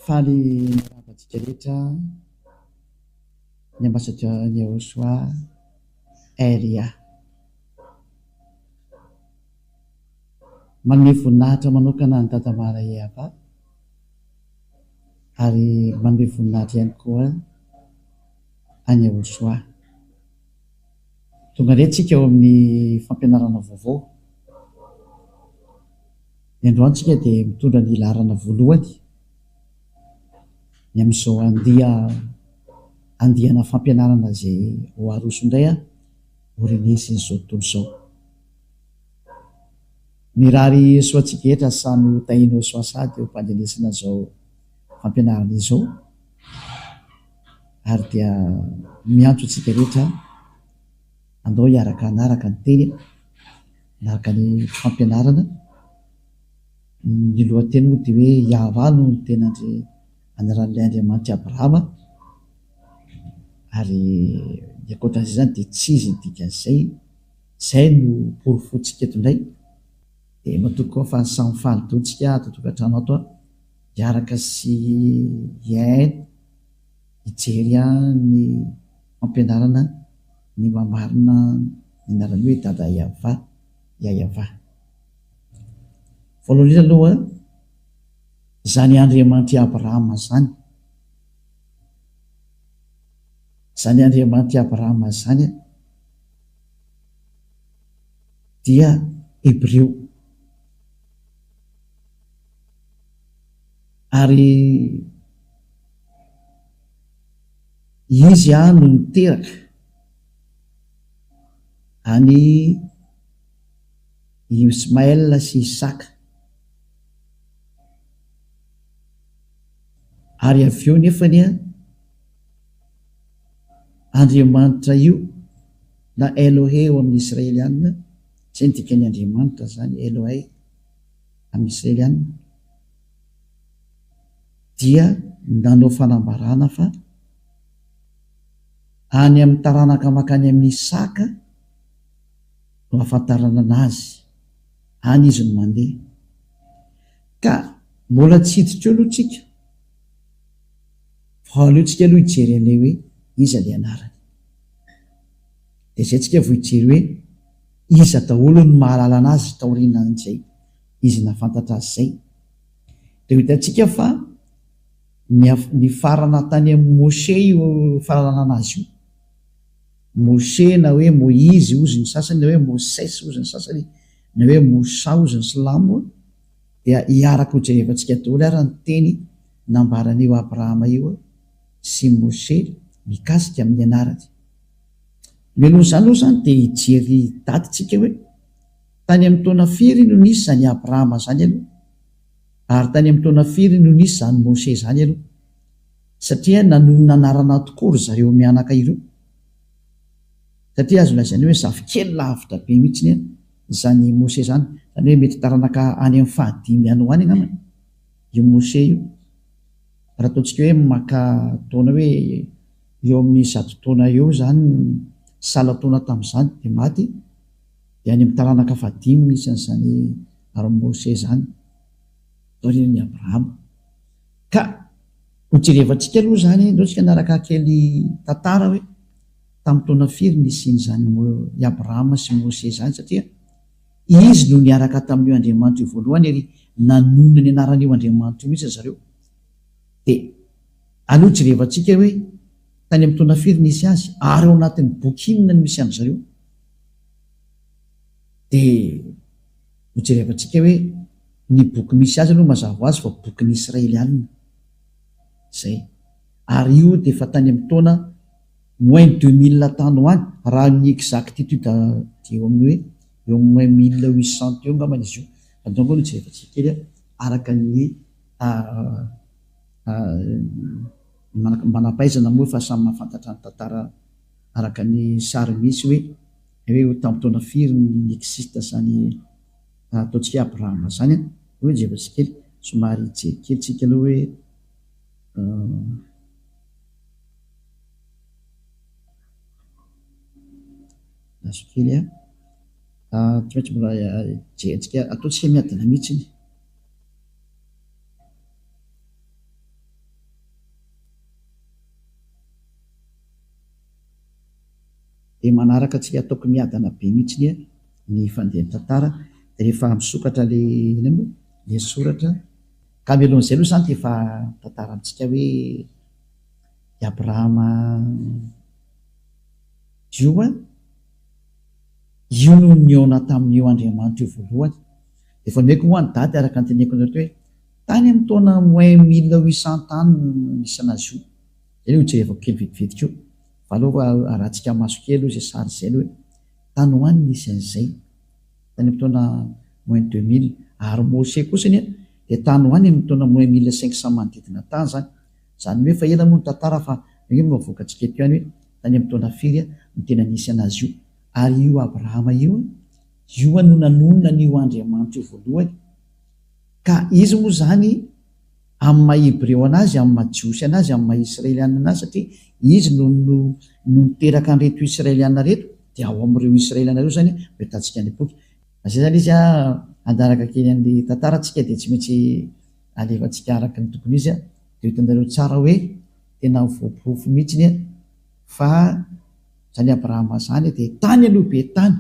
Faly miarahaba antsika rehetra ny ambassadeur Yehoshua RIA. Manome voninahitra manokana an'i Dada Mara Yehava ary manome voninahitra ihany koa an'i Yehoshua. Tonga indray tsika ao amin'ny fampianarana vaovao. Ny androany tsika dia mitondra ny laharana voalohany ny amin'izao andia andiana fampianarana izay ho aroso indray ho renesin'izao tontolo izao. Mirary soa antsika rehetra samy ho tahianao soa sady eo am-pandrenesana izao fampianarana izao ary dia miantso antsika rehetra andao hiaraka hanaraka ny teny, hanaraka ny fampianarana. Ny lohateny moa dia hoe Yahweh no tena anaran'ilay Andriamanitr'i Abrahama ary ny ankoatran'izay izany dia tsy izy ny dikan'izay. Izay no porofointsika eto indray. Dia matoky koa fa samy faly daholo tsika ato an-tokantrano ato an, hiaraka sy hihaino, hijery ny fampianarana ny maha-marina ny anarany hoe Dada Yavah, Yayavah. Voalohany indrindra aloha, izany Andriamanitr'i Abrahama izany, izany Andriamanitr'i Abrahama izany an, dia Hebreo. Ary izy no niteraka an'i Ismaël sy Isaka. Ary avy eo nefany Andriamanitra io na Elohe eo amin'ny Israeliana, izay ny dikan'ny Andriamanitra izany, Elohei amin'ny Israeliana, dia nanao fanambarana fa any amin'ny taranaka mankany amin'i Isaka no ahafantarana anazy, any izy no mandeha. Ka mbola tsy hiditra eo aloha tsika. Fa aleo tsika aloha hijery an'ilay hoe iza ilay anarany. Dia izay tsika vao hijery hoe iza daholo no mahalala anazy taorianan'izay izy nahafantatra azy izay. Dia ho hitantsika fa nifarana tany amin'i Moshe io fahalalana anazy io. Moshe na hoe Moizy hozy ny sasany na hoe Mosesy hozy ny sasany na hoe Moussa hozy ny silamo dia hiaraka ho jerevantsika daholo ary ny teny nambaran'io Abrahama io sy Moshe mikasika amin'ny anarany. Mialoha izany aloha izany dia hijery daty tsika hoe tany amin'ny taona firy no nisy izany Abrahama izany aloha ary tany amin'ny taona firy no nisy izany Moshe izany aloha satria nanonona anarana tokoa ry zareo mianaka ireo satria azo lazaina hoe zafikely lavitra be mihitsy izany Moshe izany, izany hoe mety taranaka any amin'ny fahadimy any ho any angambany io Moshe io. Raha ataontsika hoe maka taona hoe eo amin'ny 100 taona eo izany sahala taona tamin'izany dia maty, dia any amin'ny taranaka fahadimy misy an'izany ary Moshe izany taorian'i Abrahama. Ka ho jerevantsika aloha izany, ndao tsika hanaraka kely tantara hoe tamin'ny taona firy nisian'izany i Abrahama sy Moshe izany satria izy no niaraka tamin'io Andriamanitra io voalohany ary nanonona ny anaran'io Andriamanitra io mihitsy ry zareo. Dia aleo jerevantsika hoe tany amin'ny taona firy nisy azy ary ao anatin'ny boky inona no misy an-dry zareo. Dia hojerevantsika hoe ny boky misy azy aloha mazava ho azy fa bokin'ny Israelianina. Izay. Ary io dia efa tany amin'ny taona moins 2000 tany ho any, raha ny exactitude dia eo amin'ny hoe eo amin'ny moins 1800 eo angambany izy io. Fa donc aloha jerevantsika kely araka ny manam-pahaizana moa efa samy mahafantatra ny tantara araka ny sary misy hoe hoe tamin'ny taona firy no ni-existe izany ataontsika hoe Abrahama izany an. Hoe jerevantsika kely, somary hijery kely tsika aloha hoe Lasa kely an. Tsy maintsy mbola jerentsika, ataontsika miadana mihitsy iny. Dia manaraka antsika ataoko miadana be mihitsy ny fandehan'ny tantara dia rehefa misokatra le inona moa le soratra ka mialohan'izay aloha izany dia efa mitantara amintsika hoe i Abrahama io an, io no nihaona tamin'io Andriamanitra io voalohany. Dia efa nomeko moa ny daty araka ny teneniko anareo teo hoe tany amin'ny taona moins 1800 tany no nisy anazy io. Izay no hojerevako kely vetivety koa. Fa aleo arahantsika maso kely aloha izay sary izay aloha e. Tany ho any nisy an'izay. Tany amin'ny taona moins 2000. Ary Mose kosa anie dia tany ho any amin'ny taona moins 1500 manodidina tany izany. Izany hoe efa ela moa ny tantara fa io no avoakantsika eto ihany hoe tany amin'ny taona firy no tena nisy an'azy io. Ary io Abrahama io, io no nanonona an'io Andriamanitra io voalohany. Ka izy moa izany amin'ny maha Hebreo anazy, amin'ny maha Jiosy anazy, amin'ny maha Israeliana anazy, satria izy no no no niteraka an'ireto Israeliana ireto, dia ao amin'ireo Israeliana ireo izany no ahitantsika ny boky. Izay izany izy an, hanaraka kely an'ilay tantara tsika dia tsy maintsy alefantsika araka ny tokony izy an, dia ho hitanareo tsara hoe tena voaporofo mihitsy an fa izany Abrahama izany dia tany aloha be tany,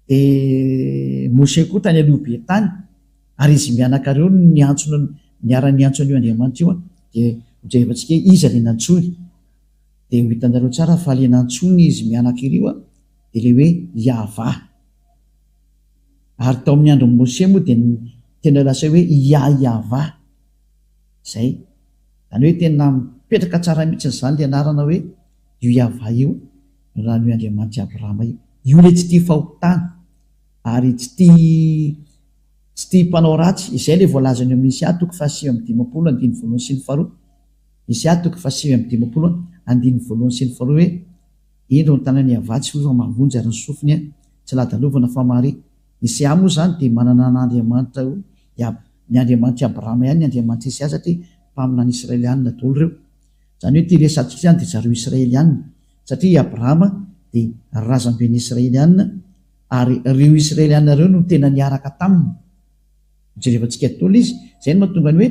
dia Moshe koa tany aloha be tany, Ary izy mianaka ireo no niantso niara-niantso an'io Andriamanitra io, dia hojerevantsika hoe iza ilay nantsoiny. Dia ho hitanareo tsara fa ilay nantsoiny izy mianaka ireo dia ilay hoe Yavah. Ary tao amin'ny andron'i Moshe moa dia tena lasa hoe Yah-Yavah. Izay. Izany hoe tena mipetraka tsara mihitsy izany ilay anarana hoe io Yavah io, raha ny hoe Andriamanitr'i Abrahama io. Io ilay tsy tia fahotana. Ary tsy tia tsy tia mpanao ratsy. Izay ilay voalazany eo amin'ny Isaia toko faha-59 andininy voalohany sy ny faharoa. Isaia toko faha-59 andininy voalohany sy ny faharoa hoe, Indro ny tanan'i Iavah tsy fohy fa mahavonjy ary ny sofiny tsy ladalovana fa mahare. Isaia moa izany dia manana an'Andriamanitra hoe ny Andriamanitr'i Abrahama ihany ny Andriamanitr'i Isaia satria mpaminany Israelianina daholo ireo. Izany hoe ity resatsika izany dia zareo Israelianina satria i Abrahama dia razamben'ny Israelianina Ary ireo Israeliana ireo no tena niaraka taminy. Jerevantsika daholo izy. Izay no mahatonga ny hoe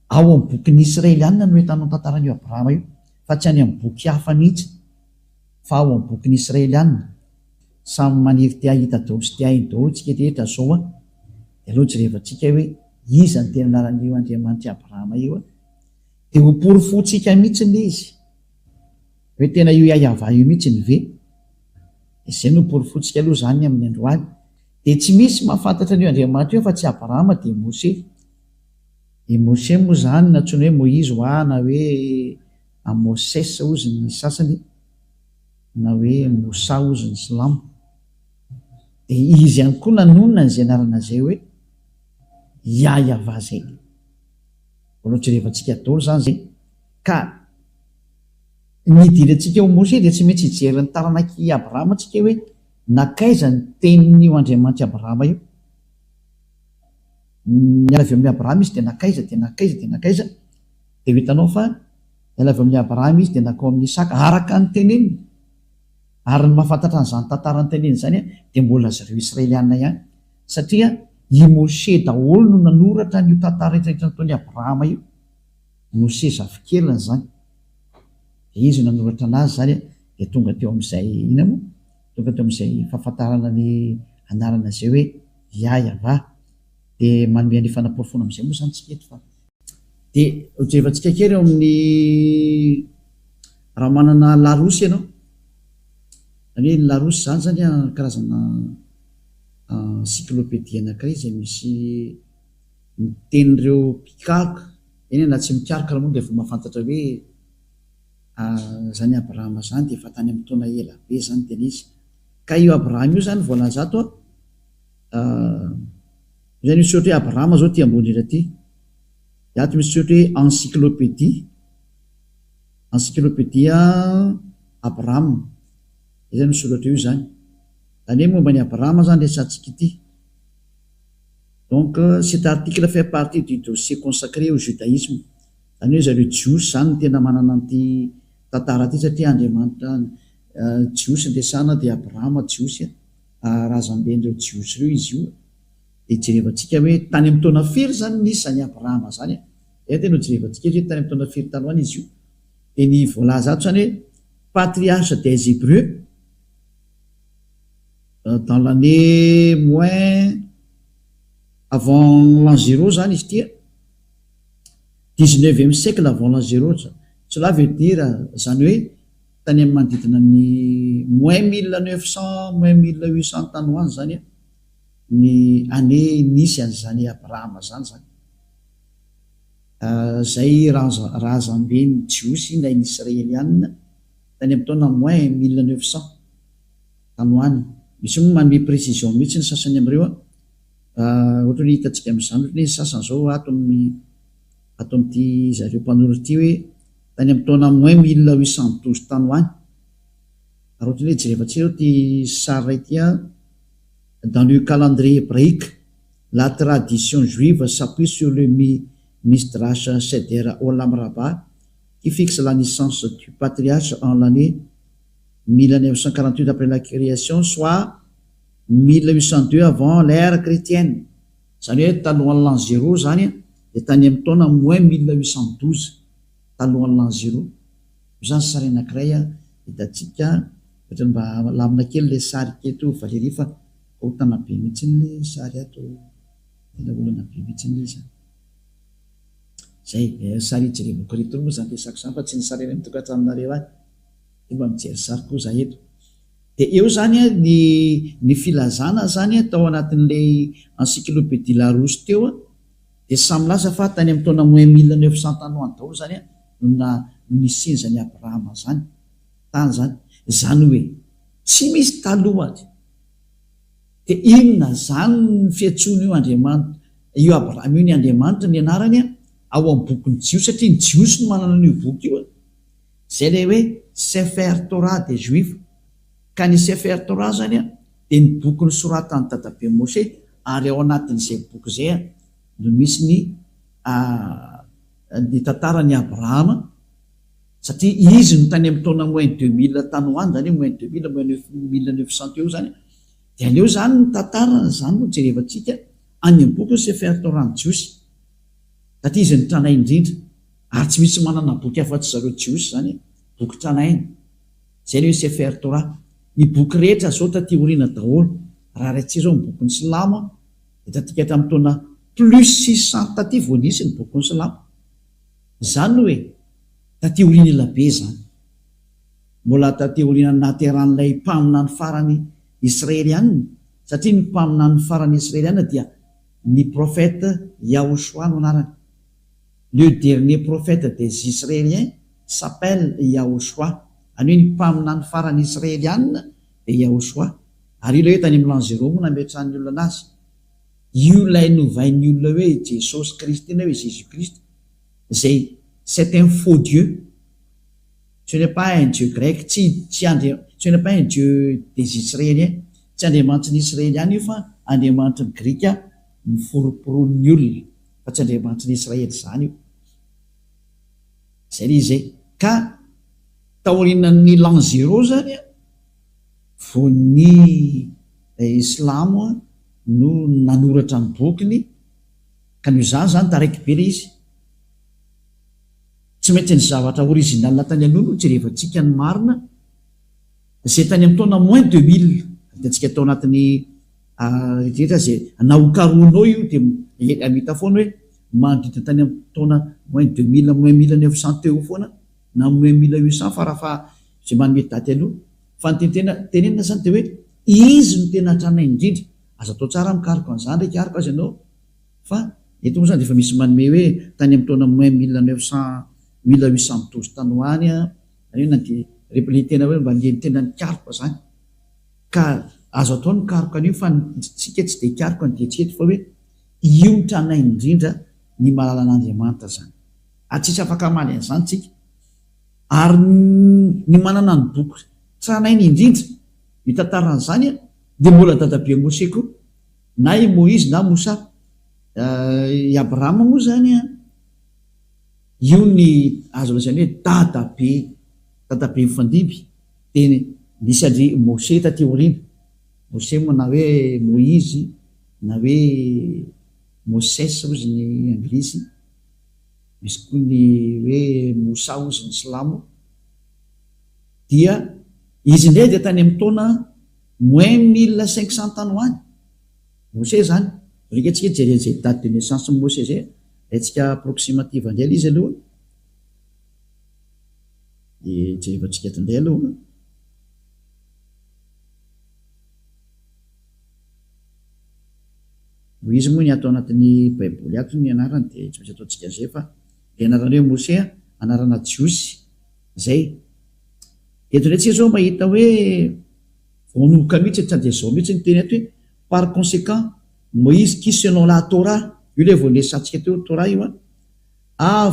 ao amin'ny bokin'ny Israeliana no ahitana ny tantaran'io Abrahama io, fa tsy any amin'ny boky hafa mihitsy, fa ao amin'ny bokin'ny Israeliana. Samy maniry te hahita daholo sy te haheno daholo isika rehetra izao an! Dia aleo jerevantsika hoe iza no tena anaran'io Andriamanitr'i Abrahama io an! Dia ho porofointsika mihitsy ilay izy. Hoe tena io Yahyahavah io mihitsy ve? Izay no porofointsika aloha izany amin'ny androany. Dia tsy misy mahafantatra an'io Andriamanitra io afa-tsy Abrahama dia Mose. I Mose moa izany nantsoina hoe Moizy hoa na hoe Amoses hozy ny sasany na hoe Moussa hozy ny silamo. Dia izy ihany koa nanonona an'izay anarana izay hoe Yahyahavah izay. Mbola ho jerevantsika daholo izany izay. Ka ny hidirantsika ao Moshe dia tsy maintsy hijery ny taranak'i Abrahama tsika hoe nankaiza ny tenin'io Andriamanitr'i Abrahama io. Niala avy amin'i Abrahama izy dia nankaiza dia nankaiza dia nankaiza dia ho hitanao fa niala avy amin'i Abrahama izy dia nankao amin'i Isaka araka ny teneniny. Ary ny mahafantatra an'izany tantara noteneniny izany dia mbola zareo Israeliana ihany satria i Moshe daholo no nanoratra an'io tantara rehetra rehetra nataon'i Abrahama io. Moshe zafikeliny izany. Dia izy no nanoratra anazy izany dia tonga teo amin'izay inona moa? Tonga teo amin'izay fahafantarana ny anarana izay hoe Yah Yavah. Dia manome an'io fanaporofoana amin'izay moa izany tsika eto fa. Dia hojerevantsika kely eo amin'ny raha manana Larousse ianao. Izany hoe ny Larousse izany izany karazana encyclopédie anankiray izay misy ny tenin'ireo mpikaroka, eny e na tsy mikaroka ary moa dia efa mahafantatra hoe izany Abrahama izany dia efa tany amin'ny taona ela be izany tena izy. Ka io Abrahama io izany voalaza ato an, io izany misy soratra hoe Abrahama izao ity ambony indrindra ity, dia ato misy soratra hoe encyclopédie, encyclopédie Abrahama, izay izany misoratra io izany. Izany hoe momba an'i Abrahama izany resahantsika ity. Donc cet article fait partie du dossier consacré au judaïsme. Izany hoe zareo jiosy izany no tena manana an'ity tantara ity satria Andriamanitra jiosy no resahana dia Abrahama jiosy razamben'ireo jiosy ireo izy io. Dia jerevantsika hoe tany amin'ny taona firy izany nisy izany Abrahama izany. Izay tena ho jerevantsika hoe tany amin'ny taona firy tany ho any izy io. Dia ny voalaza ato izany hoe patriarche des Hébreux. Dans l'année moins avant l'an zéro zany izy ity a, dix-neuvième siècle avant l'an zéro, cela veut dire zany hoe tany amin'ny manodidina ny moins 1900, moins 1800 tany ho any zany a ny année nisy an'izany Abrahama zany zany. Zay razamben'ny Jiosy na ny Israelianina tany amin'ny taona moins 1900 tany ho any. Misy moa manome précision mihitsy ny sasany amin'ireo a, ohatra hoe hitantsika amin'izany ohatra hoe ny sasany zao ato amin'ny ato amin'ity zareo mpanoratra ity hoe tany amin'ny taona moins 1812 tany ho any. Ary ohatra hoe jerevantsika zao ity sary iray ity a, dans le calendrier hébraïque, la tradition juive s'appuie sur le Midrash Seder Olam Rabbah qui fixe la naissance du patriarche en l'année 1948 après la création, soit 1802 avant l'ère chrétienne. Zany hoe talohan'ny l'an zéro zany a, de tany amin'ny taona moins 1812 talohan'ny l'an zéro. Io zany sary anankiray a hitantsika, ohatrany mba lamina kely le sary keto Valérie fa korontana be mihitsy le sary ato, tena olana be mihitsy le izy. Zay sary hijerevako reto moa zany resako zany fa tsy ny sary any amin'ny tokantranonareo any. De mba mijery sary koa za eto. De eo zany a ny filazana zany a tao anatin'ilay encyclopédie Larousse teo a, de samy milaza fa tany amin'ny taona moins 1900 tany ho any daholo zany a no na nisiany zany Abrahama zany tany zany. Zany hoe tsy misy talohany. De inona zany ny fiantsoana io Andriamanitra io Abrahama io ny Andriamanitra ny anarany a ao amin'ny bokin'ny Jiosy, satria ny Jiosy no manana an'io boky io a. Zay ilay hoe Sefer Torah des Juifs. Ka ny Sefer Torah zany a dia ny boky nosoratan'i dadabe Moshe, ary ao anatin'izay boky izay a no misy ny tantaran'i Abrahama, satria izy no tany amin'ny taona moins 2000 tany ho any, zany hoe moins 2000, moins neuf, 1900 teo zany, dia aleo zany ny tantarany zany no jerevantsika any amin'ny boky Sefer Torah ny Jiosy, satria izy no tranainy indrindra, ary tsy misy manana boky afa-tsy zareo Jiosy zany, boky tranainy. Zay le hoe Sefer Torah. Ny boky rehetra zao taty aoriana daholo. Raha raintsika zao ny bokin'ny silamo dia taty hatramin'ny taona plus 600 taty vao nisy ny bokin'ny silamo. Zany hoe taty aoriana ela be zany. Mbola taty aoriana nahaterahan'ilay mpaminany farany israelianina, satria ny mpaminany farany israelianina dia ny prophète Yahushua no anarany. Le dernier prophète des Israéliens s'appelle Yahushua. Any hoe ny mpaminany farany israelianina dia Yahushua. Ary io ilay hoe tany amin'ny l'an zéro moa nametrahan'ny olona anazy. Io ilay novain'ny olona hoe Jesosy Kristy na hoe Jésus Christ, izay c'est un faux dieu. Ce n'est pas un dieu grec, tsy tsy andria ce n'est pas un dieu des Israéliens. Tsy andriamanitry ny Israeliana io fa andriamanitry ny Grika niforoporon'ny olona, fa tsy andriamanitry ny Israely izany io. Zay le izy e. Ka taorianan'ny l'an zéro zany a vao ny Islamo no nanoratra ny bokiny, ka noho izany zany taraiky be le izy. Tsy maintsy ny zavatra original tany aloha no jerevantsika ny marina, zay tany amin'ny taona moins 2000 hitantsika tao anatin'ny rehetrarehetra zay na ho karohinao io dia mahita foana hoe manodidina tany amin'ny taona moins 2000, moins 1900 teo foana na moins 1800 farafaha zay manome daty aloha. Fa ny tena tenenina zany dia hoe izy no tena tranainy indrindra. Aza atao tsara mikaroka an'izany re hikaroka aza ianao, fa eto moa zany dia efa misy manome hoe tany amin'ny taona moins 1900, 1812 tany ho any a, zany hoe na dia le tena hoe mba le tena nikaroka zany. Ka azo atao ny mikaroka an'io, fa tsika tsy dia hikaroka ny diantsika eto, fa hoe io ny tranainy indrindra ny mahalala an'Andriamanitra zany. Ary tsisy afaka hamaly an'izany tsika. Ary ny manana ny boky tranainy indrindra mitantara an'izany dia mbola dadabe Moshe koa, na i Moizy na Moussa. I Abrahama moa zany an, io ny azo lazaina hoe dadabe, dadabe mifandimby, dia nisy an-dry Moshe taty aoriana. Moshe moa na hoe Moizy na hoe Moses hozy ny anglisy, misy koa ny hoe Moussa hozy ny silamo, dia izy indray dia tany amin'ny taona. Moins 1500 tany ho any. Moshe izany. Alika antsika hijery an'izay date de naissance-n'i Moshe izay. Alaintsika approximative indray ilay izy aloha. Dia jerevantsika eto indray aloha. Noho izy moa ny ato anatin'ny baiboly ato ny anarany dia tsy maintsy ataontsika an'izay fa ilay anarana hoe Moshe anarana jiosy izay. Eto indray tsika izao mahita hoe vao manomboka mihitsy tsy dia izao mihitsy ny teny eto hoe par conséquent Moïse qui selon la Torah, io ilay vao niresahantsika teo Torah io an, a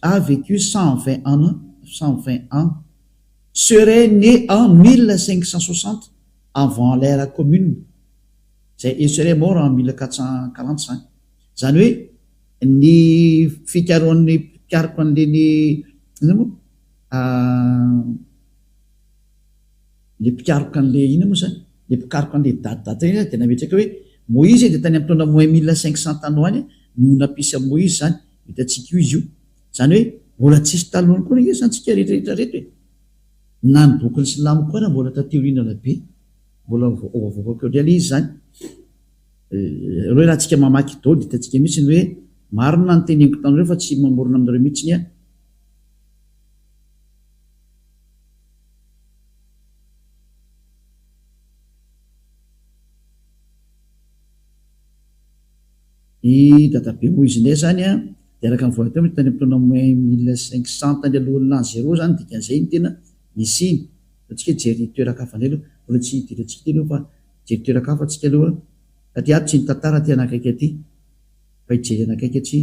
a vécu 120 ans 120 ans serait né en 1560 avant l'ère commune, izay et serait mort en 1440 izany. Izany hoe ny fikarohan'ny mpikaroka an'ireny inona moa le mpikaroka an'le inona moa zany le mpikaroka an'le daty daty ireny dia nametraka hoe Moïse dia tany amin'ny taona moins 1500 tany ho any no nampisy an'i Moïse zany, hitantsika io izy io. Izany hoe mbola tsisy talohany koa ange zany tsika rehetra rehetra reto e. Na ny bokin'ny silamo koa ara mbola taty aoriana be, mbola avoakako eo indray le izy zany. Ireo raha tsika mamaky daholo dia hitantsika mihitsy ny hoe marina ny teneniko taminareo fa tsy mamorona aminareo mihitsy aho. I dadabe Moizy indray izany an, dia araka ny voalaza teo, tany amin'ny taona moins 1500 tany alohan'ny l'an zéro izany, dikan'izay no tena nisiany. Ataontsika hoe hijery toeran-kafa indray aloha, mbola tsy hidirantsika ity aloha fa hijery toeran-kafa tsika aloha, satria ato tsy ny tantara aty anakaiky aty, fa hijery anakaiky atsy.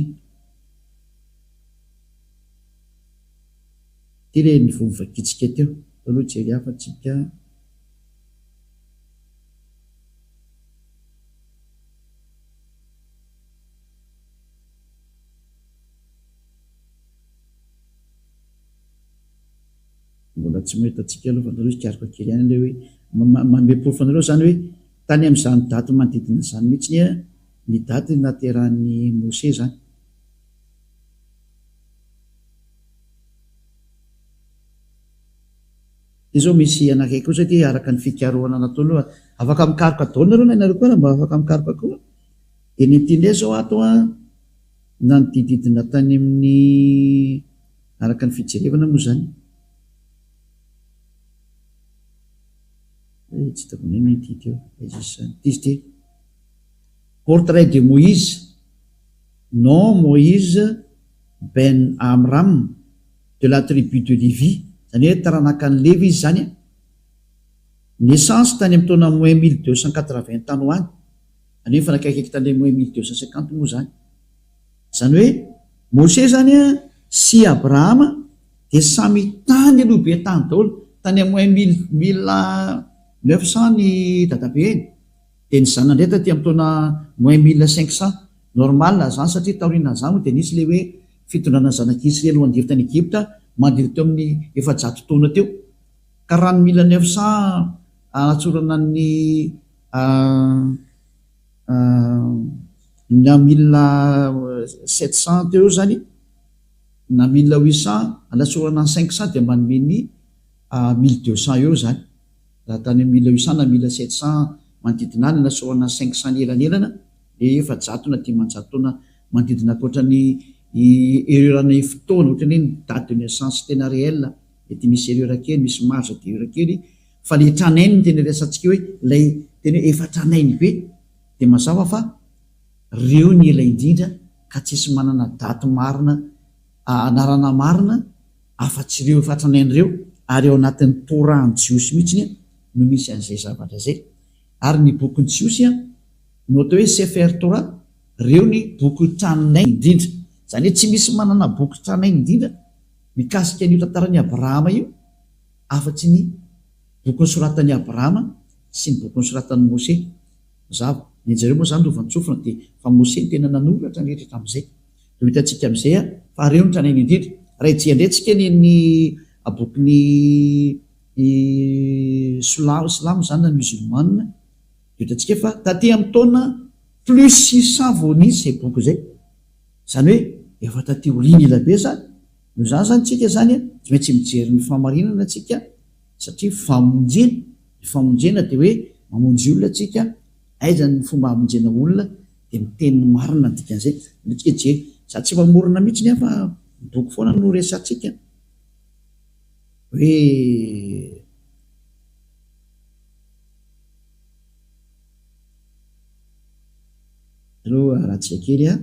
Ity ilay niveau novakintsika teo. Atao aloha hijery hafa tsika. Mbola tsy mahita antsika aloha fa anareo hikaroka kely ihany ilay hoe manome porofo anareo izany hoe tany amin'izany daty manodidina izany mihitsy ny daty naterahan'i Moshe izany. Ity zao misy anankiray kosa ity araka ny fikarohana natao aloha, afaka mikaroka daholo nareo na ianareo koa ary mba afaka mikaroka koa, dia ny ity indray zao ato an, nanodididina tany amin'ny araka ny fijerevana moa zany, eh tsy hitako indray ny ity teo, aiza izy zany, ity izy ity, portrait de Moïse, nom Moïse Ben Amram, de la tribu de Lévi, izany hoe taranakan'i Levy izy izany an, naissance tany amin'ny taona moins 1280 tany ho any, izany hoe mifanakaikaiky tany moins 1250 moa izany. Izany hoe Moshe izany an sy Abrahama dia samy tany aloha be tany daholo, tany amin'ny moins mille mille neuf cent ny dadabeny, dia ny zanany indray taty amin'ny taona moins 1500. Normal zany satria taorianan'izany moa dia nisy ilay hoe fitondrana ny zanak'i Isrely ho andevo tany Egypta manodidina teo amin'ny 400 taona teo. Ka raha ny mille neuf cent anatsorana ny na mille sept cent teo eo zany na mille huit cent anatsorana ny cinq cent dia manome ny mille deux cent eo zany. Raha tany amin'ny mille huit cent na mille sept cent manodidina any anatsorana ny cinq cent ny elanelana dia 400 na 500 taona manodidina ankoatra ny erreur ny fotoana, ohatran'ny hoe ny date de naissance tena réel mety misy erreur kely, misy marge d'erreur kely fa le tranainy no tena resahantsika hoe ilay tena hoe efa tranainy be dia mazava fa reo ny ela indrindra ka tsisy manana date marina anarana marina afa-tsy ireo efa tranainy ireo ary ao anatin'ny Torah ny Jiosy mihitsy no misy an'izay zavatra izay ary ny bokin'ny Jiosy No atao hoe Sefer Torah, reo ny boky tranainy indrindra. Izany hoe tsy misy manana boky tranainy indrindra mikasika an'io tantaran'i Abrahama io afa-tsy ny boky nosoratan'i Abrahama sy ny boky nosoratan'i Moshe. Mazava. Ny an-jareo moa izany lovantsofina dia fa Moshe no tena nanoratra ny rehetra hatramin'izay. Dia ho hitantsika amin'izay fa reo ny tranainy indrindra. Raha hijery indray tsika ny ny bokin'ny silamo izany na musulmane Dia hitantsika fa taty amin'ny taona plus 600 vao nisy izay boky izay. Izany hoe efa taty aoriana ela be izany. Noho izany izany tsika izany tsy maintsy mijery ny fahamarinana tsika satria famonjena. Ny famonjena dia hoe. Mamonjy olona tsika, aiza ny fomba hamonjena olona dia miteny ny marina ny dikan'izay. Aleo tsika hijery. Za tsy mamorona mihitsy aho fa ny boky foana no resatsika. Hoe Aleo arahantsika kely an.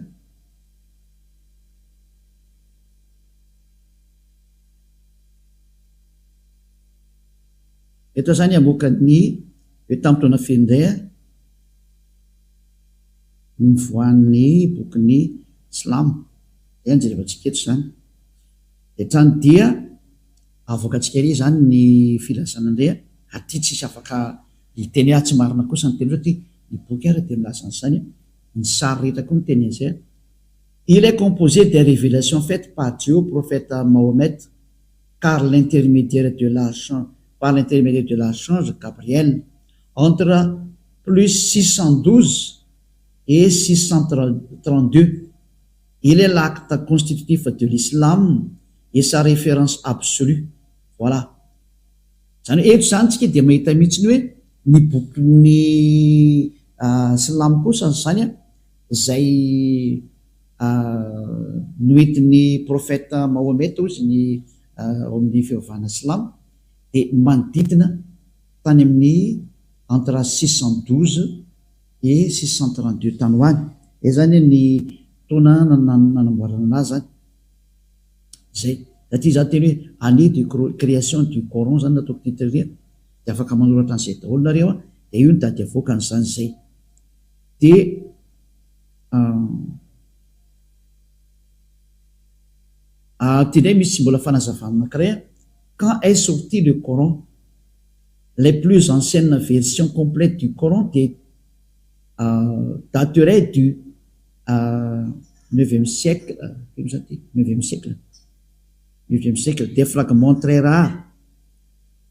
Eto zany hamoaka ny hoe tamin'ny taona firy indray no nivoahan'ny bokin'ny silamo. Izay no jerevantsika eto izany. Dia hatrany dia avoakantsika ery izany ny filazana indray ary ity tsisy afaka hiteny hoe ah tsy marina kosa ny teny satria ny boky ary dia milaza an'izany, ny sary rehetra koa miteny an'izay. Il est composé des révélations faites par Dieu au prophète Mahomet car l'intermédiaire de l'archange par l'intermédiaire de l'archange Gabriel entre plus 612 et 632. Il est l'acte constitutif de l'islam et sa référence absolue. Voilà. Izany hoe eto izany tsika dia mahita mihitsy ny hoe ny bokin'ny silamo kosa izany izay noentin'ny prophète Mahomet hozy ny ao amin'ny fivavahana silamo dia manodidina tany amin'ny entre 612 et 632 tany ho any. Izay izany ny taona nanamboarana anazy izany. Izay. Satria izaho teny hoe année de création du Coran izany nataoko titre ry dia afaka manoratra an'izay daholo nareo an, dia io ny daty avoakany izany izay. Dia Aty indray misy mbola fanazavana anankiray an, quand est sorti le Coran? Les plus anciennes versions complètes du Coran dia daterait du neuvième siècle, firy moa zany ity? Neuvième siècle, neuvième siècle, des fragments très rares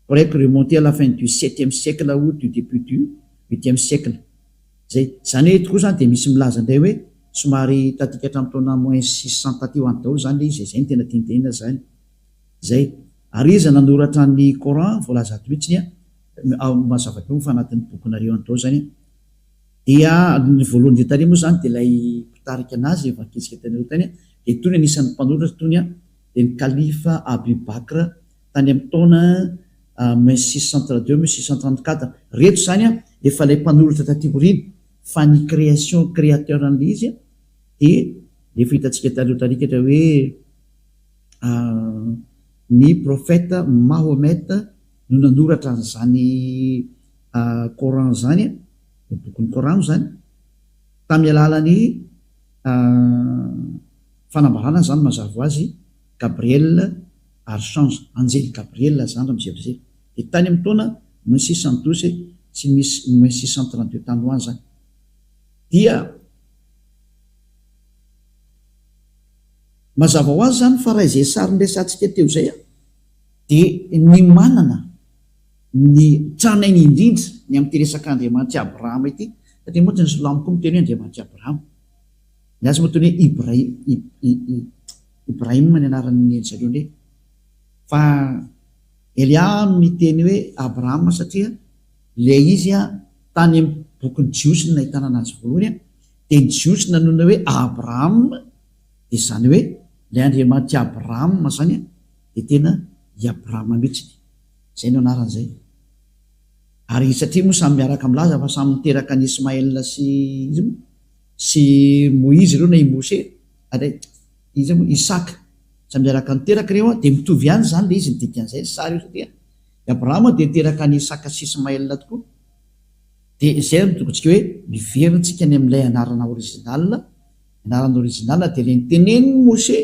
pourraient remonter à la fin du septième siècle ou du début du huitième siècle. Zay. Zany hoe eto koa zany dia misy milaza indray hoe somary taty ka hatramin'ny taona moins 600 taty ho any daholo zany ilay izy e, zay no tena tiany tenenina zany. Zay. Ary iza nanoratra ny Coran voalaza ato mihitsy an, mazava be moa fa anatin'ny bokinareo any daholo zany an. Dia ny voalohany indrindra tary moa zany dia ilay mpitarika anazy efa akitsika tany aloha tany an, dia itony anisan'ny mpanoratra itony an, dia ny Khalifa Abu Bakr tany amin'ny taona moins 632 moins 634. Reto izany an, efa ilay mpanoratra taty aoriana, fa ny création, créateur an'ilay izy an, dia efa hitantsika taloha tarikatra hoe ny prophète Mahomet no nanoratra an'izany Coran izany an, ny bokin'ny Coran moa izany, tamin'ny alalan'ny fanambarana izany mazava ho azy, Gabriel Archange, Anjely Gabriela zany raha mijerijera. Dia tany amin'ny taona moins 612 sy moins 632 tany ho any zany. Dia mazava ho azy zany fa raha izay sary niresahantsika teo izay dia ny manana ny tranainy indrindra ny amin'ity resaka Andriamanitr'i Abrahama ity, satria moa tsy ny silamo koa miteny hoe Andriamanitr'i Abrahama. Ny azy moa toy ny hoe Ibrahim, Ibrahim ny anaran'ny zareo indray. Fa Elia miteny hoe Abrahama satria ilay izy tany amin'ny bokin'ny Jiosy no nahitana anazy voalohany, dia ny Jiosy nanonona hoe Abrahama, dia izany hoe ilay Andriamanitr'i Abrahama izany dia tena i Abrahama mihitsy. Izay no anaran'izay. Ary satria moa samy miaraka milaza fa samy niteraka an'i Ismaël sy iza moa? Sy Moizy ireo na i Mose, ary iza moa? Isaka. Samy miaraka niteraka ireo an, dia mitovy ihany izany ilay izy ny dikan'izay ny sary io satria i Abrahama dia niteraka an'i Isaka sy Ismaël tokoa. Dia izay no tokontsika hoe miverina tsika any amin'ilay anarana original, ny anarana original dia ilay nitenenin'i Mose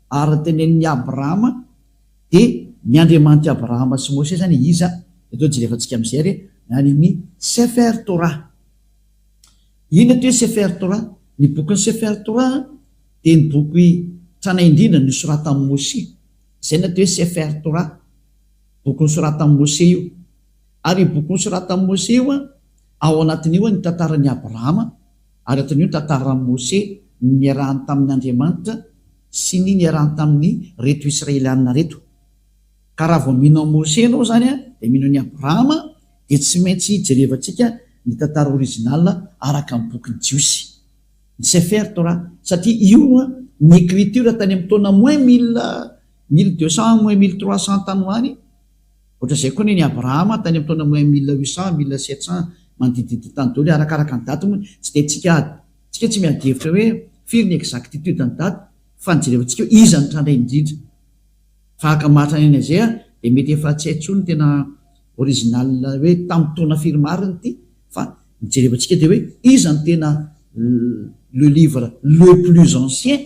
ary nitenenin'i Abrahama, dia ny Andriamanitr'i Abrahama sy Mose izany iza? Dia atao jerevantsika amin'izay ary any amin'ny Sefer Torah. Inona ity hoe Sefer Torah? Ny bokin'ny Sefer Torah dia ny boky tranainy indrindra nosoratan'i Mose. Izay no atao hoe Sefer Torah. Boky nosoratan'i Mose io. Ary io boky nosoratan'i Mose io, ao anatin'io ny tantaran'i Abrahama, ary anatin'io ny tantaran'i Mose, ny niarahany tamin' Andriamanitra sy ny niarahany tamin'ireto Israelianina ireto. Ka raha vao mino an'i Mose ianao izany dia mino an'i Abrahama. dia tsy maintsy jerevantsika ny tantara original araka ny bokin'ny Jiosy, ny Sefer Torah, satria io ny écriture tany amin'ny taona moins mille, 1200 moins 1300 tany ho any, ohatran'izay koa ny an'i Abrahama tany amin'ny taona moins 1800, 1700, manodidididina tany daholo, arakaraka ny daty moa, tsy dia tsika tsika tsy miady hevitra hoe firy ny exactitude ny daty fa ny jerevantsika hoe iza no tranainy indrindra. Fa haka mahatrany any izay aho dia mety efa tsy hay intsony ny tena original hoe tamin'ny taona firy marina ity fa ny jerevantsika dia hoe iza no tena le livre le plus ancien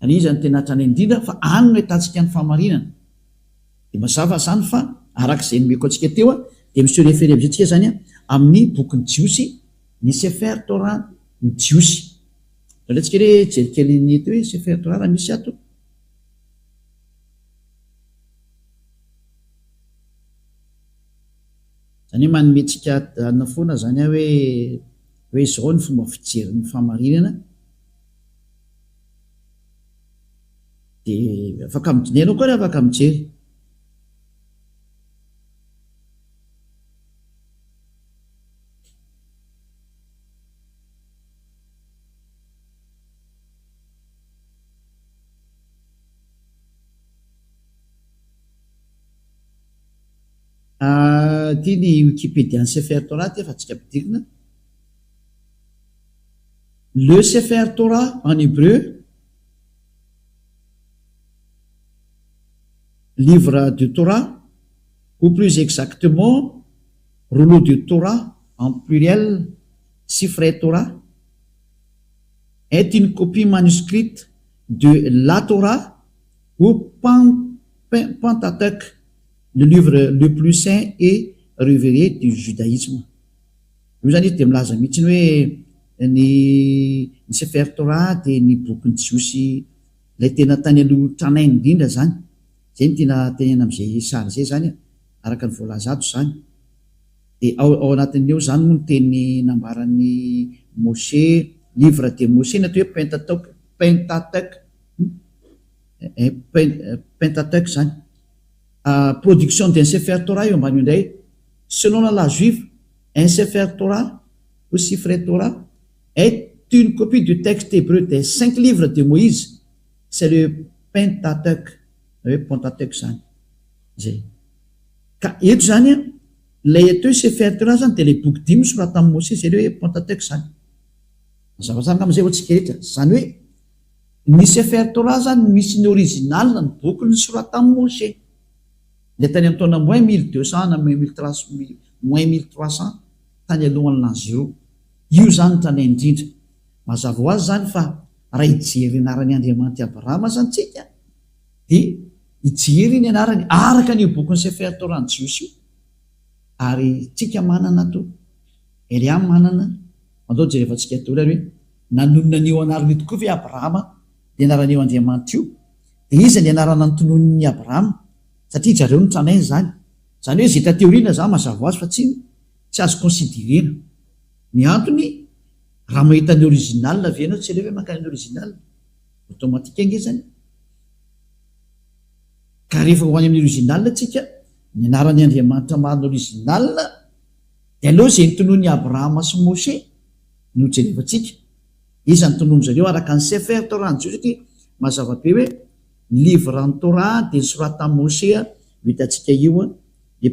ary iza no tena hatrany indrindra fa any no ahitantsika ny fahamarinana. Dia mazava izany fa araka izay nomeko antsika teo dia mi-se referer amin'izay tsika izany amin'ny bokin'ny Jiosy, ny Sefer Torah ny Jiosy. Aleo tsika re hijery kely ny eto hoe Sefer Torah raha misy ato. Izany hoe manome antsika anona foana izany aho hoe hoe izao ny fomba fijery ny fahamarinana. Dia afaka mijery, ianao koa ary afaka mijery. Ity ny Wikipedia-n'ny Sefer Torah ity efa antsika ampidirina. Le Sefer Torah en hébreu, livre de Torah, ou plus exactement rouleau de Torah en pluriel, Sifrei Torah, est une copie manuscrite de la Torah ou Pentateuque, le livre le plus saint et révéré du judaïsme. Io izany izy dia milaza mihitsy hoe ny ny Sefer Torah dia ny bokin'ny Jiosy ilay tena tany aloha tranainy indrindra izany. Izay no tiana tenenina amin'izay sary izay izany araka ny voalaza ato izany. Dia ao ao anatin'ny ao izany moa ny teny nambaran'i Moshe, livre de Moshe ny atao hoe Pentateuque, Pentateuque, Pentateuque izany. Production d'un Sefer Torah eo ambany eo indray. Selon la loi juive, un Sefer Torah ou Sifre Torah est une copie du texte hébreu des cinq livres de Moïse, c'est le Pentateuque, na hoe Pentateuque izany. Izay. Ka eto izany an, ilay atao hoe Sefer Torah izany dia ilay boky dimy nosoratan'i Mosesy, izay ilay hoe Pentateuque izany. Mazava tsara angamba izay ho antsika rehetra. Izany hoe ny Sefer Torah izany misy ny original ny boky nosoratan'i Mosesy. Ilay tany amin'ny taona moins 1200 na moins 1300 tany alohan'ny l'an zéro. Io izany no tranainy indrindra. Mazava ho azy izany fa raha hijery ny anaran'i Andriamanitry Abrahama izany tsika dia hijery ny anarany araka an'io bokin'ny Sefer Torah ny Jiosy io. Ary tsika manana ato, Elia manana, andao jerevantsika daholo ary hoe nanonona an'io anarana io tokoa ve Abrahama, ny anaran'io Andriamanitra io? Dia iza ny anarana notononin'i Abrahama? Satria zareo no tranainy izany. Izany hoe izay taty aoriana izany mazava ho azy fa tsy tsy azo considerena. Ny antony, raha mahita ny original ve ianao tsy aleo ve mankany amin'ny original? Automatique ange izany. Ka rehefa ho any amin'ny original tsika, ny anaran'i Andriamanitra marina original, dia aleo izay notononin'i Abrahama sy Moshe no jerevantsika. Iza no tonony zareo araka ny Sefer Torah ny Jiosy satria mazava be hoe ny livre ny Torah dia nosoratan'i Moshe io hitantsika io le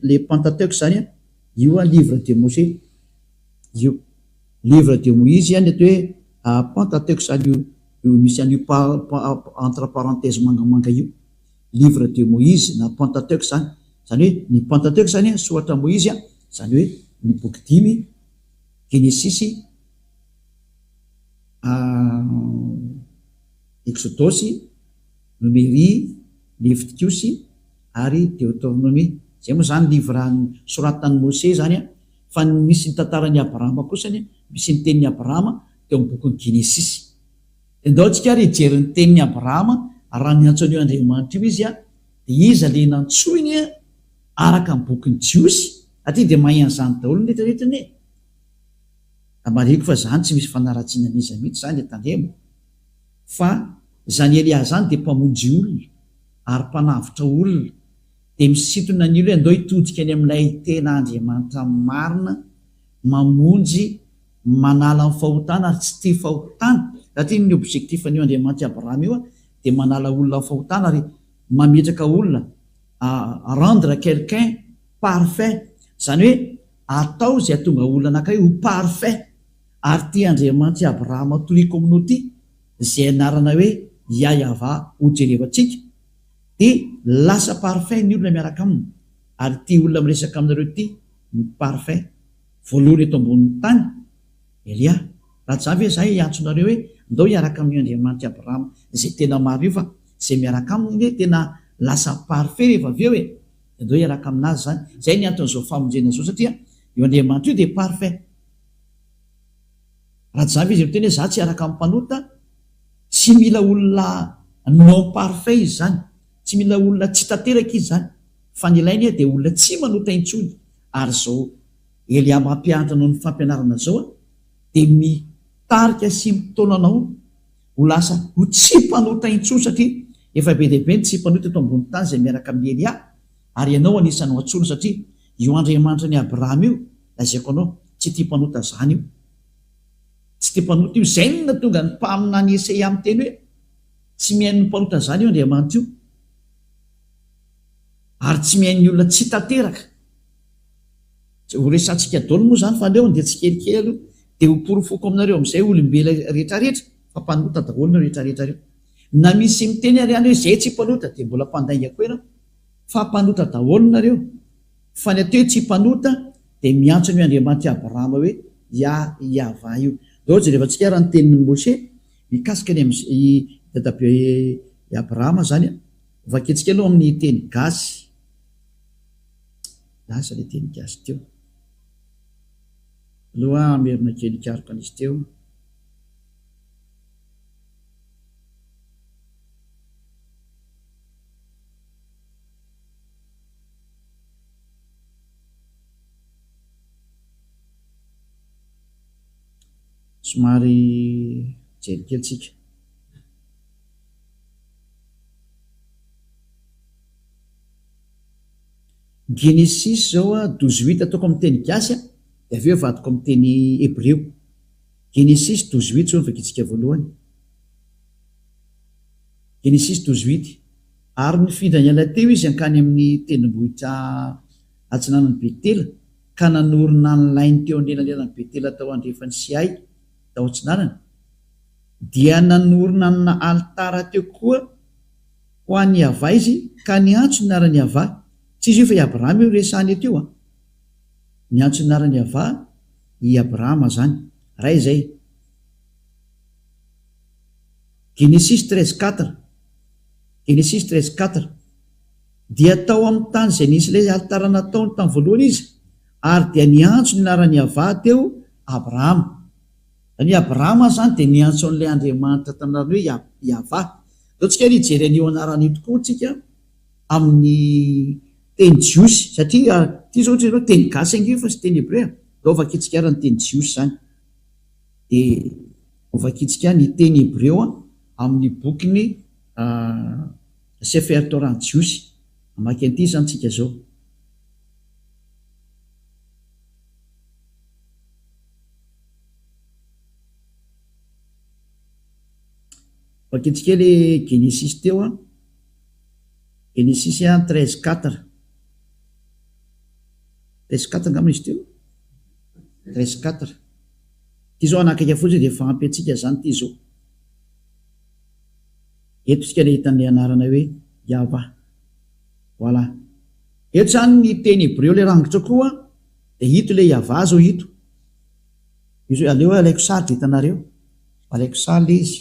le Pentateuque zany io livre de Moshe io livre de Moïse ny atao hoe Pentateuque zany io io misy an'io entre parenthèse mangamanga io livre de Moïse na Pentateuque zany zany hoe ny Pentateuque zany soratra Moïse zany hoe ny boky dimy Genesisy Eksodosy, Nomery, Levitikosy ary Deoteronomia. Izay moa izany livre soratan'i Mose izany an, fa ny misy ny tantaran'i Abrahama kosa ny misy ny tenin'i Abrahama teo amin'ny bokin'ny Genesisy. Dia ndao tsika ary hijery ny tenin'i Abrahama raha niantso an'io Andriamanitra io izy an, dia iza ilay nantsoiny araka ny bokin'ny Jiosy? Aty dia mahay an'izany daholo ny rehetra rehetra anie e. Marihiko fa zany tsy misy fanaratsiana an'iza mihitsy zany e tandremo fa zany Elia zany dia mpamonjy olona ary mpanavotra olona. Dia misintona ny olona hoe andao hitodika any amin'ilay tena Andriamanitra marina, mamonjy, manala ny fahotana ary tsy tia fahotana. Satria ny objectif an'io Andriamanitr'i Abrahama io dia manala olona amin'ny fahotana ary mametraka olona, rendre quelqu'un parfait. Izany hoe atao izay hahatonga olona anankiray ho parfait. Ary ity Andriamanitr'i Abrahama toriko aminao ity, izay anarana hoe Yahyahavah hojerevantsika, dia lasa parfait ny olona miaraka aminy, ary ity olona miresaka aminareo ity no parfait voalohany eto ambonin'ny tany, Elia. Raha tsy izany ve izahay hiantso nareo hoe ndao hiaraka amin'io Andriamanitr'i Abrahama izay tena marina io fa izay miaraka aminy anie tena lasa parfait rehefa avy eo e! Dia ndao hiaraka aminazy izany. Izay ny anton'izao famonjena izao satria io Andriamanitra io dia parfait. Raha tsy izany ve izy miteny hoe za tsy hiaraka amin'ny mpanota, tsy mila olona non parfait izy izany, tsy mila olona tsy tanteraka izy izany, fa ny ilainy dia olona tsy manota intsony, ary izao Elia mampianatra anao ny fampianarana izao dia mitarika sy mitaona anao ho lasa ho tsy mpanota intsony satria efa be dia be ny tsy mpanota eto ambony tany izay miaraka amin'i Elia ary ianao anisan'ny ho antsoina satria io Andriamanitra an'i Abrahama io lazaiko anao tsy tia mpanota zany io. Tsy tia mpanota io. Izay no nahatonga ny mpaminany Esaia miteny hoe, Tsy mihaino ny mpanota izany io Andriamanitra io. Ary tsy mihaino ny olona tsy tanteraka. Ho resahantsika daholo moa izany fa aleo andeha tsikelikely aloha dia ho porofoko aminareo amin'izay olombela rehetrarehetra fa mpanota daholo nareo rehetrarehetra reo. Na misy miteny ary any hoe izay tsy mpanota dia mbola mpandainga koa ianao fa mpanota daholo nareo. Fa ny atao hoe tsy mpanota dia miantso an'io Andriamanitr'i Abrahama hoe Yah Yavah io. Ndao jerevantsika ary ny tenin'i Moshe mikasika ny i dadabe i Abrahama izany. Vakintsika aloha amin'ny teny gasy. Lasa ilay teny gasy teo. Aloha hamerina kely hikaroka an'izy teo. Somary mijery kely tsika. Genesisy zao a, douze huit ataoko amin'ny teny gasy a, dia avy eo avadiko amin'ny teny hebreo. Genesisy douze huit zao no vakintsika voalohany. Genesisy douze huit. Ary nifindra niala teo izy hankany amin'ny tendrombohitra atsinanan'i Betela, ka nanorina ny lainy teo anelanelan'i Betela tao andrefan'i Siay, tao atsinanana. Dia nanorina ny alitara teo koa ho an'i Yavah izy, ka niantso ny anaran'i Yavah. Tsy izy io fa i Abrahama io resahana eto io an! Niantso ny anaran'i Yavah i Abrahama izany. Ray izay. Genesisy 13 quatre. Genesisy 13 quatre. Dia tao amin'ny tany izay nisy ilay alitara nataony tamin'ny voalohany izy, ary dia niantso ny anaran'i Yavah teo Abrahama. Izany hoe Abrahama izany dia niantso an'ilay Andriamanitra tamin'ny anarany hoe Yavah. Ndao tsika ary hijery an'io anarana io tokoa tsika amin'ny teny jiosy, satria ity izao ohatra ianao teny gasy ange io fa tsy teny hebreo e. Ndao vakintsika ary ny teny jiosy izany. Dia hovakintsika ny teny hebreo amin'ny bokin'ny Sefer Torah jiosy. Hamaky an'ity izany tsika izao. Vakintsika ilay Genesisy teo an. Genesisy 13 quatre. 13 quatre angamba izy teo. 13 quatre. Ity izao hanakaiky fotsiny dia efa ampy antsika izany ity izao. Eto isika ilay hitan'ilay anarana hoe Yavah. Voilà. Eto izany ny teny hebreo ilay rangitra koa dia ito ilay Yavah izao ito. Io izao aleo alaiko sary dia hitanareo. Alaiko sary ilay izy.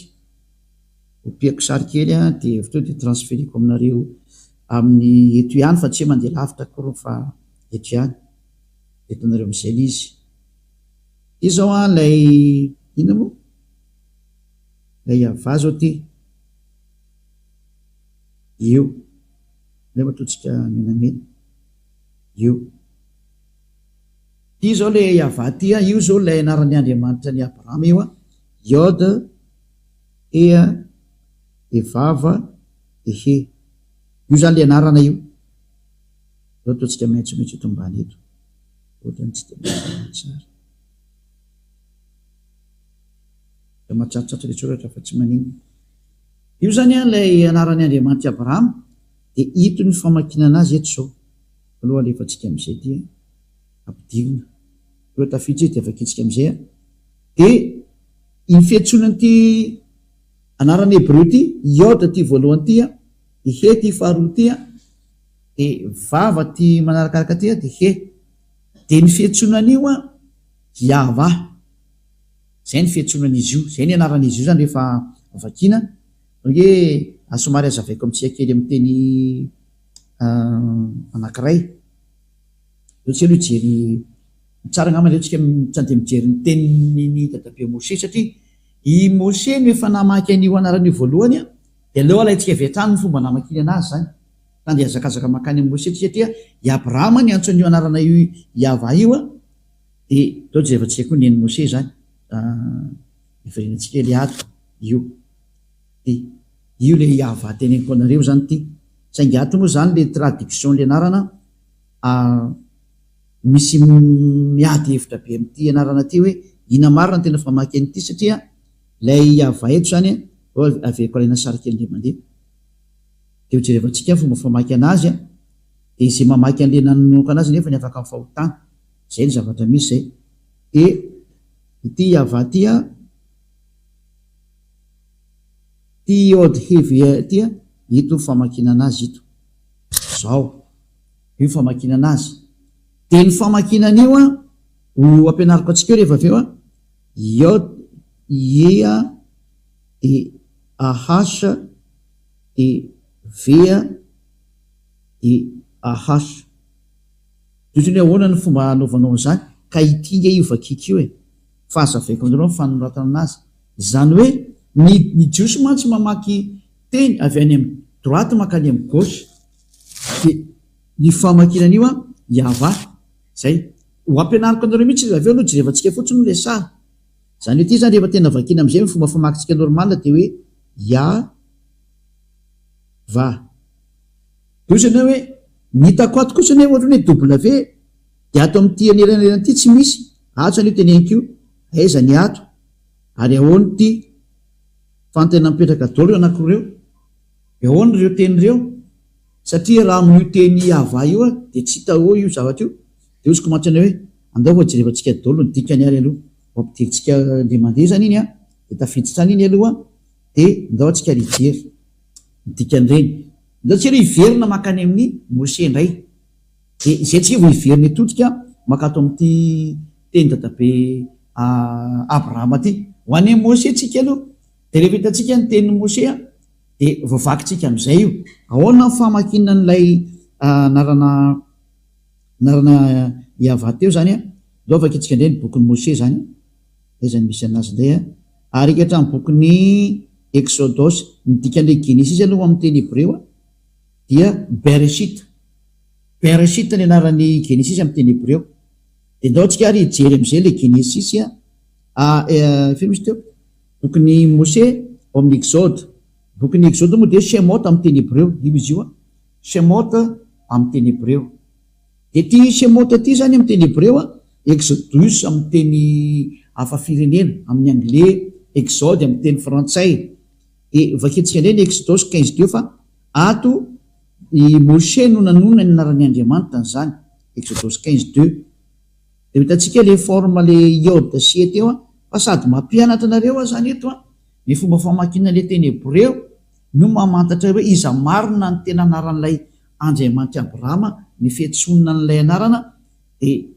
Kopiako sary kely dia avy teo dia transfereko aminareo amin'ny eto ihany fa tsy hoe mandeha lavitra akory fa eto ihany. Dia hitanareo amin'izay ilay izy. Ity izao an ilay inona moa? Ilay Yavah izao ity. Io. Aleo ataontsika menamena. Io. Ity izao ilay Yavah ity an, io izao ilay anaran'ny Andriamanitra an'i Abrahama io an. Yod, He, Evava, Ehe. Io izany ilay anarana io. Aleo ataontsika maitsomaitso eto ambany eto. Ohatran'ny tsy dia mazava tsara. Dia matsatsotsatso ilay soratra fa tsy maninona. Io izany an, ilay anaran'i Andriamanitr'i Abrahama, dia ito ny famakiana anazy eto izao. Aloha alefantsika amin'izay ity an, ampidirina. Aloha tafiditra izy dia vakintsika amin'izay an. Dia iny fiantsoana an'ity anarana hebreo ity, Yod ity voalohany ity an, dia He ity faharoa ity an, dia Vava ity manarakaraka ity an, dia He. Dia ny fiantsoana an'io an, Yahvah. Izay ny fiantsoana an'izy io, izay ny anaran'izy io izany rehefa vakiana. Ange somary hazavaiko amintsika kely amin'ny teny anankiray. Aleo tsika aloha hijery, tsara angamba aleo tsika tsy andeha mijery ny tenin'i dadabe Moshe satria i Moshe no efa namaky an'io anarana io voalohany dia aleo alaintsika avy hatrany ny fomba namakiany anazy izany. Fa andeha hazakazaka mankany amin'i Moshe tsika satria i Abrahama niantso an'io anarana io Yavah io dia aleo jerevantsika koa ny an'i Moshe izany. Hiverenantsika kely ato io. Ty. Io le Yavah teneniko anareo zany ty. Saingy ato moa zany le traduction le anarana misy miady hevitra be amin'ity anarana ty hoe ina marina no tena famaky an'ity satria ilay Yavah eto zany oh averiko alaina sary kely indray mandeha. Dia ho jerevantsika ny fomba famaky anazy an. Dia izay mamaky an'le nanonoka anazy nefa ny afaka amin'ny fahotana. Izay ny zavatra misy izay. Dia ity Yavah ty an. Ty Yod He Ve ity a, ito ny famakiana anazy ito. Zao. Io famakiana anazy. Dia ny famakiana an'io a, ho ampianariko antsika eo rehefa avy eo a, Yod Ye a, dia AH, dia V a, dia AH. Ohatran'ny hoe ahoana ny fomba hanaovanao an'izany? Ka ity nge io vakiako io e. Fa hazavaiko aminareo ny fanoratana anazy. Izany hoe ny ny jiosy mantsy mamaky teny avy any amin'ny droite mankany amin'ny gauche. Dia ny famakiana an'io an, Yavah. Izay. Ho ampianariko anareo mihitsy izy avy eo aloha jerevantsika fotsiny moa ilay sary. Izany hoe ity izany rehefa tena vakiana amin'izay ny fomba famakintsika normal dia hoe Yavah. Dia hoy ianao hoe ny hitako ato kosa anie ohatran'ny hoe W dia ato amin'ity anelanelana ity tsy misy, ato izany io teneniko io, aiza ny ato? Ary ahoana ity fa ny tena mipetraka daholo ireo anankiroa ireo? Dia ahoana ireo teny ireo? Satria raha amin'io teny Yavah io aho dia tsy hita eo io zavatra io, dia hoziko mantsy anao hoe andao fa jerevantsika daholo ny dikany ary aloha, ho ampidirintsika indray mandeha izany iny an, dia tafiditra any iny aloha dia ndao antsika ary hijery ny dikan'ireny. Ndao tsika aloha hiverina mankany amin'i Moshe indray. Dia izay tsika vao hiverina hitodika mankato amin'ity teny dadabe Abrahama ity. Ho any amin'i Moshe tsika aloha. Dia rehefa hitantsika ny tenin'i Moshe dia voavakintsika amin'izay io. Ahoana ny famakiana an'ilay anarana anarana Yavah teo izany an? Ndao vakintsika indray ny bokin'i Moshe izany. Aiza no misy anazy indray an? Ary hatramin'ny bokin'ny Eksodosy. Ny dikan'ilay Genesisy aloha amin'ny teny hebreo dia Bereshit. Bereshit ny anaran'ny Genesisy amin'ny teny hebreo. Dia ndao tsika ary hijery amin'izay ilay Genesisy a, firy misy teo? Bokin'i Mose ao amin'ny Exode. Bokin'ny Exode moa dia Shemot amin'ny teny hebreo, io izy io a. Shemot amin'ny teny hebreo. Dia ity Shemot ity izany amin'ny teny hebreo a, Exodus amin'ny teny hafa firenena, amin'ny anglais, Exode amin'ny teny frantsay. Dia vakintsika indray ny Exodosy 15 teo fa ato I Moshe no nanonona ny anaran'i Andriamanitra an'izany, Exodosy 15 deux. Dia ho hitantsika le forme le iod sy e teo an, fa sady mampianatra anareo aho zany eto an, ny fomba famakiana le teny hebreo no mamantatra hoe iza marina ny tena anaran'ilay Andriamanitr'i Abrahama, ny fiantsoana an'ilay anarana dia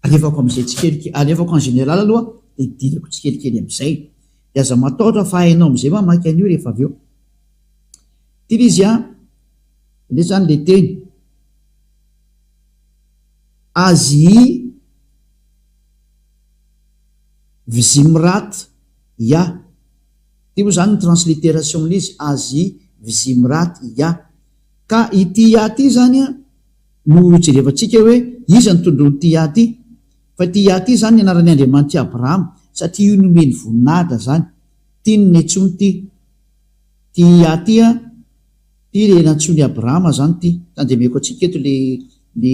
alefako amin'izay tsikelikely, alefako en général aloha dia idirako tsikelikely amin'izay. Dia aza matahotra fa hainao amin'izay mamaky an'io rehefa avy eo. Ty le izy an, le zany le teny. Azy Vzimrat Ya. Ty moa zany ny transliteration an'izy, Azy Vzimrat Ya. Ka ity Ya ty zany an, no jerevantsika hoe iza no tondroin'ity Ya ty. Fa ity Ya ty zany ny anaran'i Andriamanitr'i Abrahama, satria io nomeny voninahitra zany. Ty no nentsoiny ty. Ty Ya ty an. Ity le nantsoin'i Abrahama zany ity. Tandremeko antsika eto le le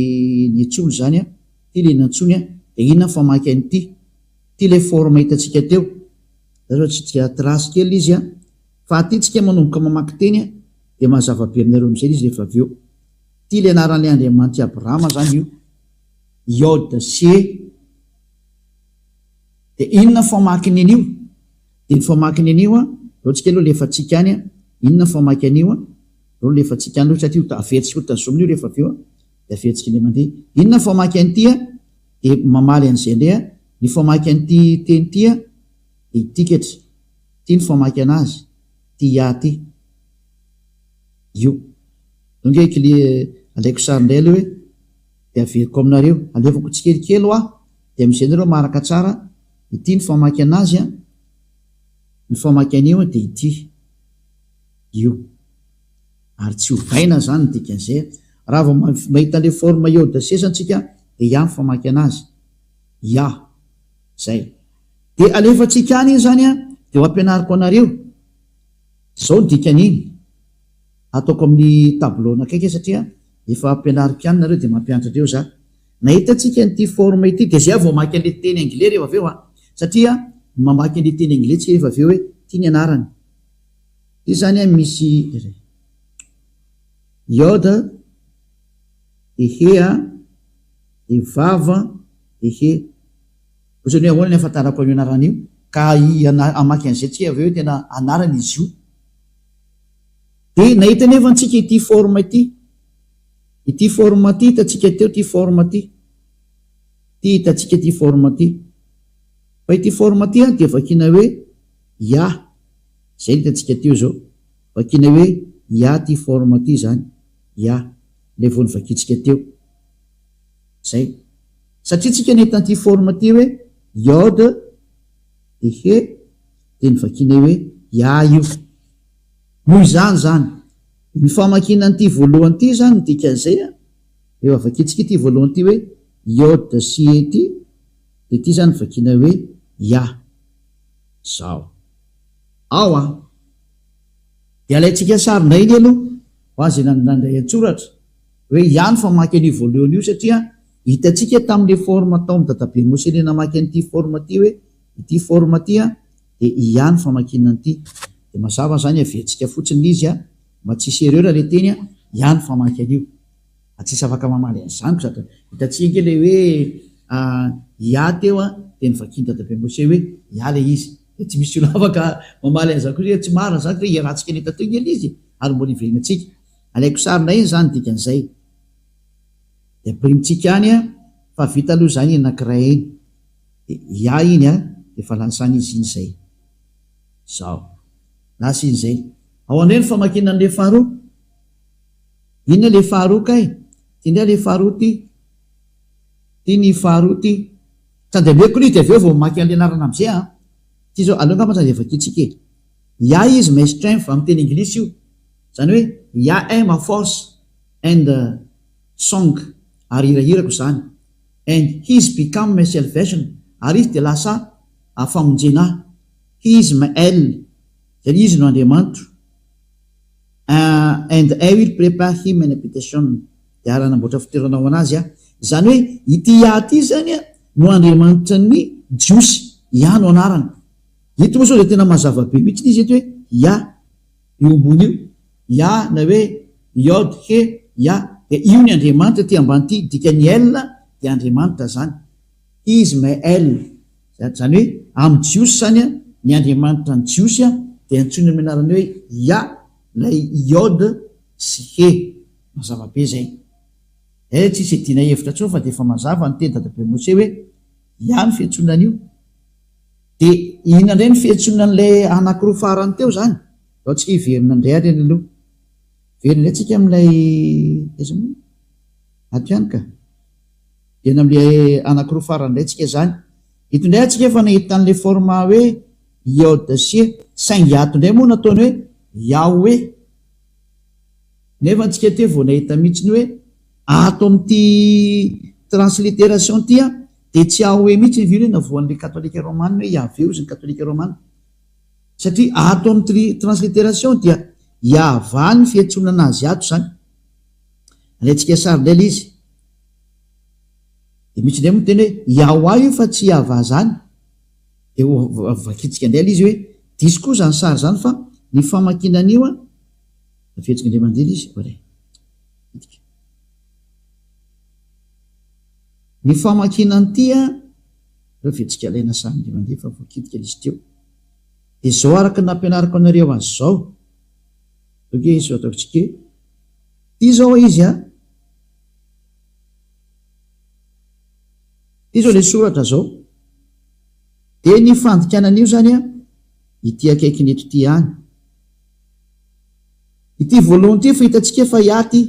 niantsoiny zany an. Ity le nantsoiny an. Dia inona ny famaky an'ity? Ity le forme hitantsika teo. Za zao tsy dia trace kely izy an. Fa aty tsika manomboka mamaky teny an, dia mazava be aminareo amin'izay le izy rehefa avy eo. Ity le anaran'ilay Andriamanitr'i Abrahama zany io. Yod sy E. Dia inona ny famakiny an'io? Dia ny famakiny an'io an, aleo tsika aloha alefantsika any an, inona ny famaky an'io an, aleo alefantsika any aloha satria ho averintsika ho tazomina io rehefa avy eo an, dia averintsika indray mandeha. Inona ny famaky an'ity an? Dia mamaly an'izay indray an, ny famaky an'ity teny ity an, dia ity ketry, ity ny famaky an'azy, ity ya ity, io. Donc kle alaiko sary indray aloha hoe, dia averiko aminareo, alefako tsikelikely hoa. Dia amin'izay nareo maharaka tsara, ity ny famaky anazy an, ny famaky an'io an dia ity, io. Ary tsy ovaina izany ny dikan'izay an. Raha vao mahita an'ilay forme iode sesa antsika dia ya ny famaky anazy. Ya. Izay. Dia alefantsika any iny izany an, dia ho ampianariko anareo. Izao ny dikan'iny. Ataoko amin'ny tableau anakaiky satria efa ampianariko ihany nareo dia mampianatra andreo za. Nahita antsika an'ity forme ity dia zay aho vao mamaky an'ilay teny anglais rehefa avy eo an! Satria mamaky an'ilay teny anglais tsika rehefa avy eo hoe ity ny anarany. Ity zany an misy Yod de he a de vav de he. Ohatrany hoe ahoana ny ahafantarako an'io anarana io? Ka hamaky an'izay tsika avy eo hoe tena anarana izy io. Dia nahita anefa antsika ity forme ity. Ity forme ity hitantsika teo ity forme ity. Ity hitantsika ity forme ity. Fa ity forme ity an dia vakiana hoe Ya. Izay no hitantsika teo izao. Vakiana hoe Ya ity forme ity izany. Ya. Ilay vao novakintsika teo. Izay. Satria tsika nahita an'ity forme ity hoe Yod dia He dia novakiana hoe Ya io. Noho izany izany, ny famakiana an'ity voalohany ity izany ny dikan'izay an, rehefa vakintsika ity voalohany ity hoe Yod sy He ity, dia ity izany vakiana hoe Ya. Izao. Ao an. Dia alaintsika sary indray anie aloha, ho azy izay nandray an-tsoratra, hoe Ya ny famaky an'io voalohany io satria hitantsika tamin'ilay forme tao amin'i Dadabe Mose ilay namaky an'ity forme ity hoe ity forme ity an, dia Ya ny famakiana an'ity. Dia mazava izany averintsika fotsiny ilay izy an, mba tsy hisy erreur ilay teny an, Ya ny famaky an'io. Fa tsisy afaka mamaly an'izany ko sady hitantsika ange ilay hoe Ya teo an, dia novakian'i Dadabe Mose hoe Ya ilay izy. Dia tsy misy olona afaka mamaly an'izany koa hoe tsy marina izany hoe iarahantsika nahita teo ange ilay izy e, ary mbola hiverenantsika. Alaiko sary indray iny izany dikan'izay. Dia ampirimitsika any an, fa vita aloha izany iny anankiray iny. Dia Ya iny an, dia efa lasa any izy iny izay. Zao. Lasa iny izay. Ao indray ny famakiana an'ilay faharoa. Inona ilay faharoa kay? Ity indray ilay faharoa ity. Ity ny faharoa ity. Tsy andriameko ilay izy dia avy eo vao mamaky an'ilay anarana amin'izay an. Ity izao, aleo angamba tsy andeha vakintsika e. Yah is my strength amin'ny teny anglisy io. Izany hoe Yah est ma force and song ary hirahirako izany. And he is become my salvation ary izy dia lasa famonjena ahy. He is my El, izany Izy no Andriamanitro. And I will prepare him an habitation, dia ary hanamboatra fitoerana ho an'azy aho. Izany hoe ity Yah ity izany no Andriamanitra ny Jiosy, Yah no anarany. Eto moa izao dia tena mazava be mihitsy izy eto hoe Yah, io ambony io, Yah na hoe Yod He Yah, dia io ny Andriamanitra ity ambany ity, dikan'ny El dia Andriamanitra izany. He is my El, Izany hoe amin'ny Jiosy izany ny Andriamanitra ny Jiosy dia antsoina amin'ny anarany hoe Yah, ilay Yod sy He. Mazava be izay. Eh, tsisy iadiana hevitra intsony fa dia efa mazava ny teny dadabe Mose hoe Yah ny fiantsoana an'io. Dia inona indray ny fiantsoana an'ilay anankiroa farany teo izany? Ndao tsika hiverina indray ary any aloha. Hiverina indray tsika amin'ilay aiza moa? Ato ihany ka. Eny amin'ilay anankiroa farany indray tsika izany. Eto indray antsika efa nahita an'ilay forme hoe Yod sy E, saingy ato indray moa nataony hoe Yahweh. Nefa antsika teo vao nahita mihitsy ny hoe ato amin'ity transliteration ity dia tsy Yahweh mihitsy ny hoe navoan'ilay katolika romana hoe Yahveh hozy ny katolika romana. Satria ato amin'ny transliteration dia. Yahvah ny fiantsoana anazy ato izany. Alaintsika sary indray ilay izy. Dia misy indray moa miteny hoe Yahwah io fa tsy Yahvah izany. Dia ho vakintsika indray ilay izy hoe diso koa izany sary izany fa ny famakiana an'io an, averintsika indray mandeha ilay izy, oray. Hidika. Ny famakiana an'ity an, aleo averintsika alaina sary indray mandeha fa voakitika ilay izy teo. Dia izao araka ny nampianariko anareo azy izao. Ok, izao ataontsika e. Ity izao izy an. Ity izao ilay soratra izao. Dia ny fandikana an'io izany an, ity akaikiny eto ity ihany. Ity voalohany ity efa hitantsika fa ya ity.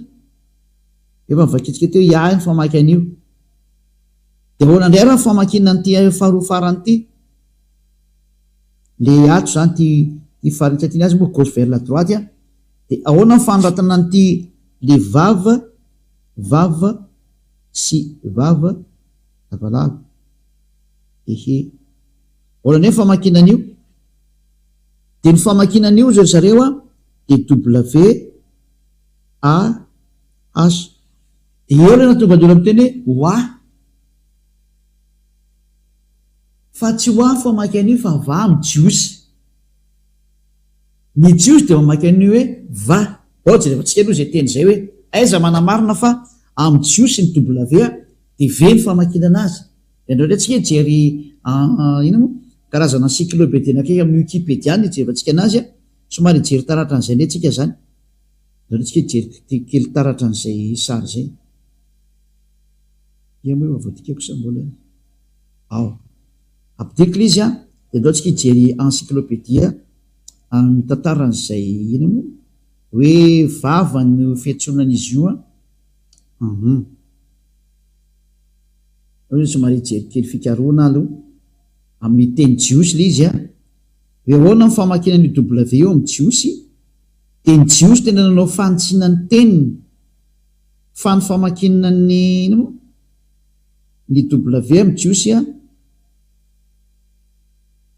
Efa novakintsika teo ya ny famaky an'io. Dia ahoana indray ary ny famakiana an'ity faharoa farany ity? Le ato izany ity ity faritra ity ny azy moa gauche vers la droite an. Dia ahoana ny fanoratana an'ity le vav, vav sy vav lavalava. Ehe. Ahoana indray ny famakiana an'io? Dia ny famakiana an'io ry zareo an dia W A H. Dia eo ilay nahatonga ny olona miteny hoe wa. Fa tsy ho ahy famaky an'io fa va amin'ny Jiosy. Ny Jiosy dia mamaky an'io hoe va. Bao jerevantsika aloha izay teny izay hoe aiza manamarina fa amin'ny Jiosy ny W dia V ny famakiana azy. Dia indraindray tsika hijery inona moa karazana encyclopédie anankiray amin'ny Wikipedia no hijerevantsika anazy a, somary hijery taratra an'izay indray tsika izany. Indraindray tsika hijery kely taratra an'izay sary izay. Ia moa efa voadikako sa mbola. Ao. Ampidiriko ilay izy an, dia andao tsika hijery encyclopedia mitantara an'izay inona moa? Hoe vava no fiantsoana an'izy io an. Hum. Aleo somary hijery kely fikarohana aloha. Amin'ny teny jiosy ilay izy an. Hoe ahoana ny famakiana an'io W io amin'ny jiosy? Dia ny jiosy tena nanao fanitsiana ny teniny. Fa ny famakiana ny inona moa? Ny W amin'ny jiosy a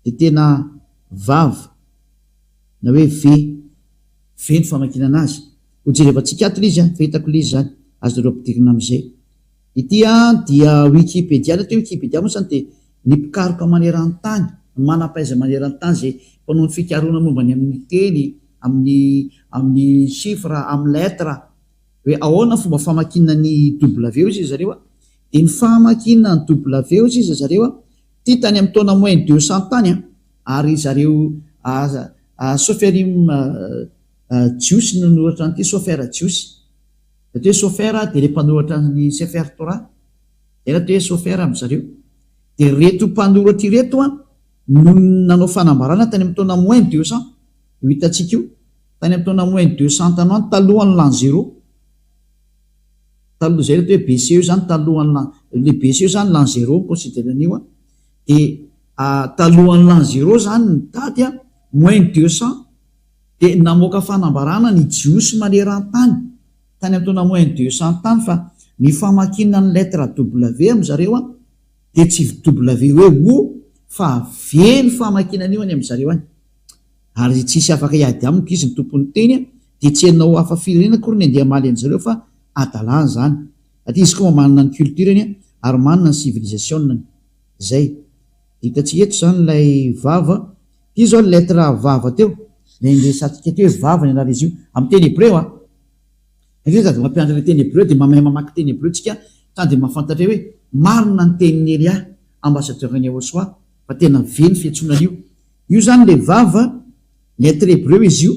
dia tena vav na hoe V, V ny famakiana anazy. Ho jerevantsika ato ilay izy a, fa hitako ilay izy izany, azonareo ampidirina amin'izay. Ity a dia Wikipedia, ny atao hoe Wikipedia moa izany dia ny mpikaroka maneran-tany, ny manam-pahaizana maneran-tany izay mpanao ny fikarohana momba ny amin'ny teny, amin'ny amin'ny chiffre, amin'ny lettre, Hoe ahoana ny fomba famakiana ny W hoy zareo a? Dia ny famakiana ny W hoy izy zareo a, ity tany amin'ny taona moins 200 tany a, ary zareo Soferim Jiosy no nanoratra an'ity, Sofer Jiosy. Ny atao hoe Sofer dia ilay mpanoratra ny Sefer Torah. Izay ny atao hoe Sofer amin-dry zareo. Dia ireto mpanoratra ireto a no nanao fanambarana tany amin'ny taona moins 200, io hitantsika io. Tany amin'ny taona moins 200 tany ho any, talohan'ny l'an zéro. Taloha izay ilay atao hoe BC io izany, talohan'ny l'an, ilay BC io izany l'an zéro mi-considère an'io an. Dia talohan'ny l'an zéro izany ny daty an, moins 200, dia namoaka fanambarana ny Jiosy maneran-tany, tany amin'ny taona moins 200 tany fa ny famakiana ny lettre W amin-dry zareo an, dia tsy W hoe O fa V ny famakiana an'io any amin-dry zareo any. Ary tsy hisy afaka hiady amiko izy ny tompon'ny teny dia tsy ianao hafa firenena akory ny andeha hamaly an'zareo fa adalana izany satria izy koa mba manana ny culture-ny ary manana ny civilisation-ny. Zay. Hitantsika eto izany ilay vava. Ity izao lettre vava teo, ilay niresahantsika teo hoe vava ny anaran'izy io amin'ny teny hebreo an. Satria sady mampianatra ilay teny hebreo dia mahay mamaky teny hebreo tsika sady dia mahafantatra hoe marina ny tenin'i Elia ambassadeur-n'i Yahoshuah fa tena ve ny fiantsoana an'io. Io zany le vava, lettre hebreu izy io,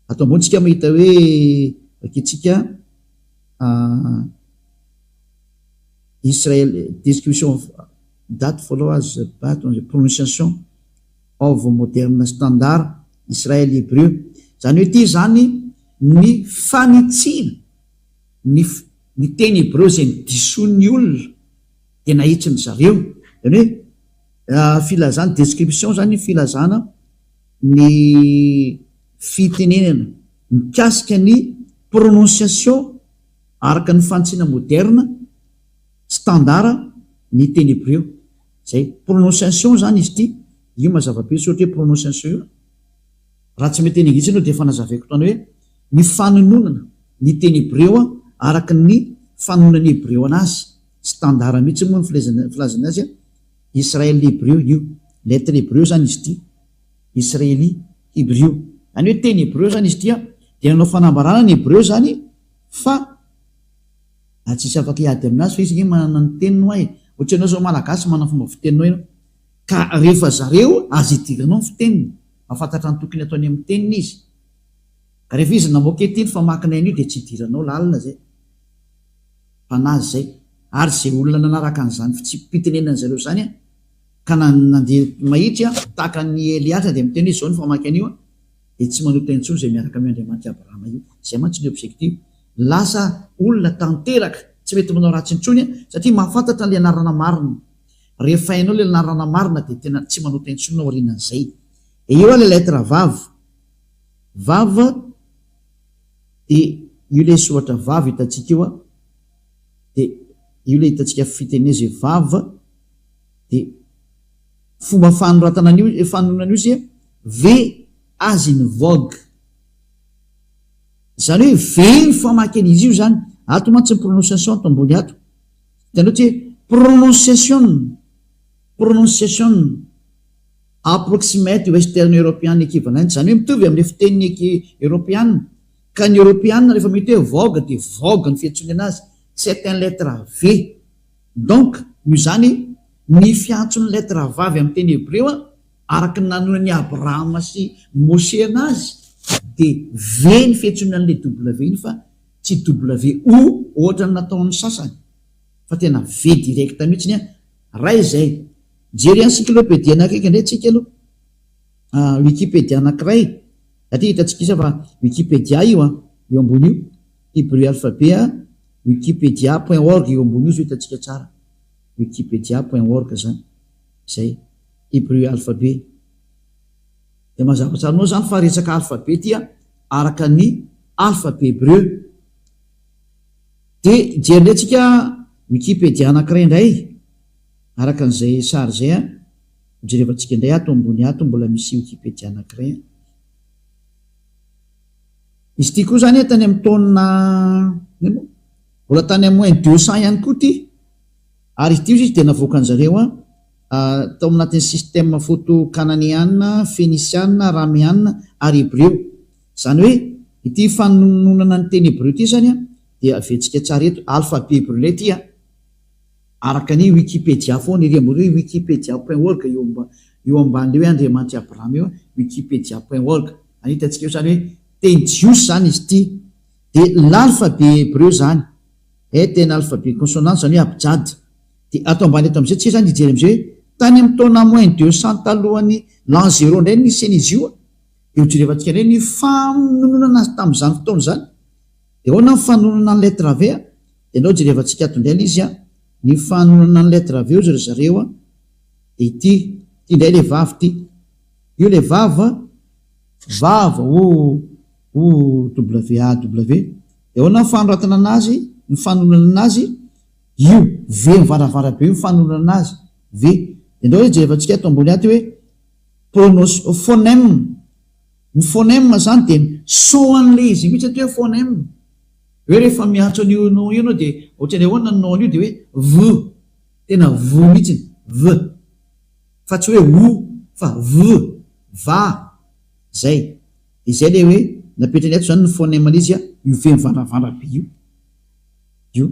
ato ambony tsika mahita hoe vakintsika Israel description of that follow as but on the pronunciation of modern standard Israel hebreu. Zany hoe ity zany ny fanitsiana ny ny teny hebreu izay nodisoin'ny olona dia nahitsin'ny zareo. Zany hoe Filazana, description zany filazana ny fitenenana mikasika ny prononciation araka ny fanitsiana moderne, standard, ny teny hebreo. Zay. Prononciation zany izy ity, io mazava be soratra hoe prononciation io. Raha tsy mety teny anglisy ianao dia efa nazavaiko tany hoe ny fanononana ny teny hebreo araka ny fanononan'ny hebreo anazy, standard mihitsy moa ny filazany azy, Israel hebreo io, lettre hebreo izany izy ity, Israeli hebreo. Izany hoe teny hebreo izany izy ity dia nanao fanambarana ny hebreo izany fa tsisy afaka hiady aminazy fa izy ange manana ny teniny hoa e, ohatra ianao izao malagasy manana fomba fiteninao ianao ka rehefa zareo aza idiranao ny fiteniny. Mahafantatra ny tokony ataony amin'ny teniny izy. Ka rehefa izy namoaka ity ny famakinay an'io dia tsy idiranao lalina izay. Mpanazy izay. Ary izay olona nanaraka an'izany fitsipi-pitenenana zareo izany ka nandeha mahitsy tahaka an'i Eliatra dia miteny hoe izao ny famaky an'io dia tsy manota intsony izay miaraka amin'io Andriamanitr'i Abrahama io. Izay mantsy ny objectif. Lasa olona tanteraka, tsy mety manao ratsy intsony satria mahafantatra an'ilay anarana marina. Rehefa hainao ilay anarana marina dia tena tsy manota intsony ianao aorianan'izay. Dia eo ilay lettre vav. Vav dia io ilay soratra vav hitantsika io an. Dia io ilay hitantsika fiteneza hoe vav. Dia fomba fanoratana an'io, fanonona an'io isika, V as in vogue. Izany hoe V ny famaky an'izy io izany. Ato mantsy ny prononciation ato ambony ato. Hitanao ty hoe prononciation, prononciation approximate Western European equivalent, izany hoe mitovy amin'ilay fitenin'ny Eoropeana. Ka ny Eoropeana rehefa mety hoe vogue dia vogue ny fiantsoany anazy, c'est un lettre V. Donc, noho izany, ny fiantson'ny lettre vavy amin'ny teny hebreo araka ny nanonan'i Abrahama sy Moshe anazy dia V ny fiantsoana an'ilay W iny fa tsy WO ohatran'ny nataon'ny sasany fa tena V direct mihitsy an! Ray izay. Mijery encyclopédie anakaiky indray tsika aloha. Ah, wikipedia anankiray. Satria hitantsika isa fa wikipedia io an, io ambony io. Hebrew alphabet an, wikipedia point org io ambony io zao hitantsika tsara. Wikipedia point org zany. Izay. Hebrew alphabet. Dia mazava tsara aminao zany fa resaka alphabet ity an, araka ny alphabet hebreu. Dia hijery indray tsika wikipedia anankiray indray, araka an'izay sary izay an, hojerevantsika indray ato ambony ato mbola misy wikipedia anankiray an. Izy ity koa zany tany amin'ny taona, inona moa? Mbola tany amin'ny moins 200 ihany koa ity. Ary izy ity hozy izy dia navoakan-jareo an, tao anatin'ny système photo kananeana, fenisiana, arameana ary hebreo. Izany hoe ity fanononana ny teny hebreo ity izany an, dia aventsika tsara eto, alphabet hebreo indray ity an, araka ny wikipedia foana ery ambony hoe wikipedia point org eo amba eo amban'ilay hoe Andriamanitr'i Abrahama eo an, wikipedia point org. Any hitantsika eo izany hoe teny jiosy izany izy ity. Dia l'alphabet hebreo izany. Est un alphabet consonant, izany hoe abjad. Dia ato ambany ato amin'izay tsika izany hijery amin'izay hoe tany amin'ny taona moins 200 talohan'ny l'an zéro indray no nisian'izy io. Dia hojerevantsika indray ny fanononana azy tamin'izany fotoana izany. Dia ahoana ny fanononana ny lettre V? Dia andao jerevantsika ato indray ilay izy an. Ny fanononana ny lettre V hozy ry zareo an. Dia ity, ity indray ilay vavy ity. Io ilay vava, vava o O W A W. Dia ahoana ny fanoratana anazy, ny fanononana anazy? Io, V mivaravara be io ny fanononana anazy, V. Dia ndao hoe jerevantsika ato ambony ato hoe pronos, phonème. Ny phonème izany dia ny son an'ilay izy mihitsy atao hoe phonème. Hoe rehefa miantso an'io nom io ianao dia ohatran'ny ahoana ny nom an'io dia hoe V. Tena V mihitsy, V. Fa tsy hoe O fa V, va. Izay. Izay ilay hoe napetrany ato izany ny phonème an'izy io ve mivandravandrana be io. Io.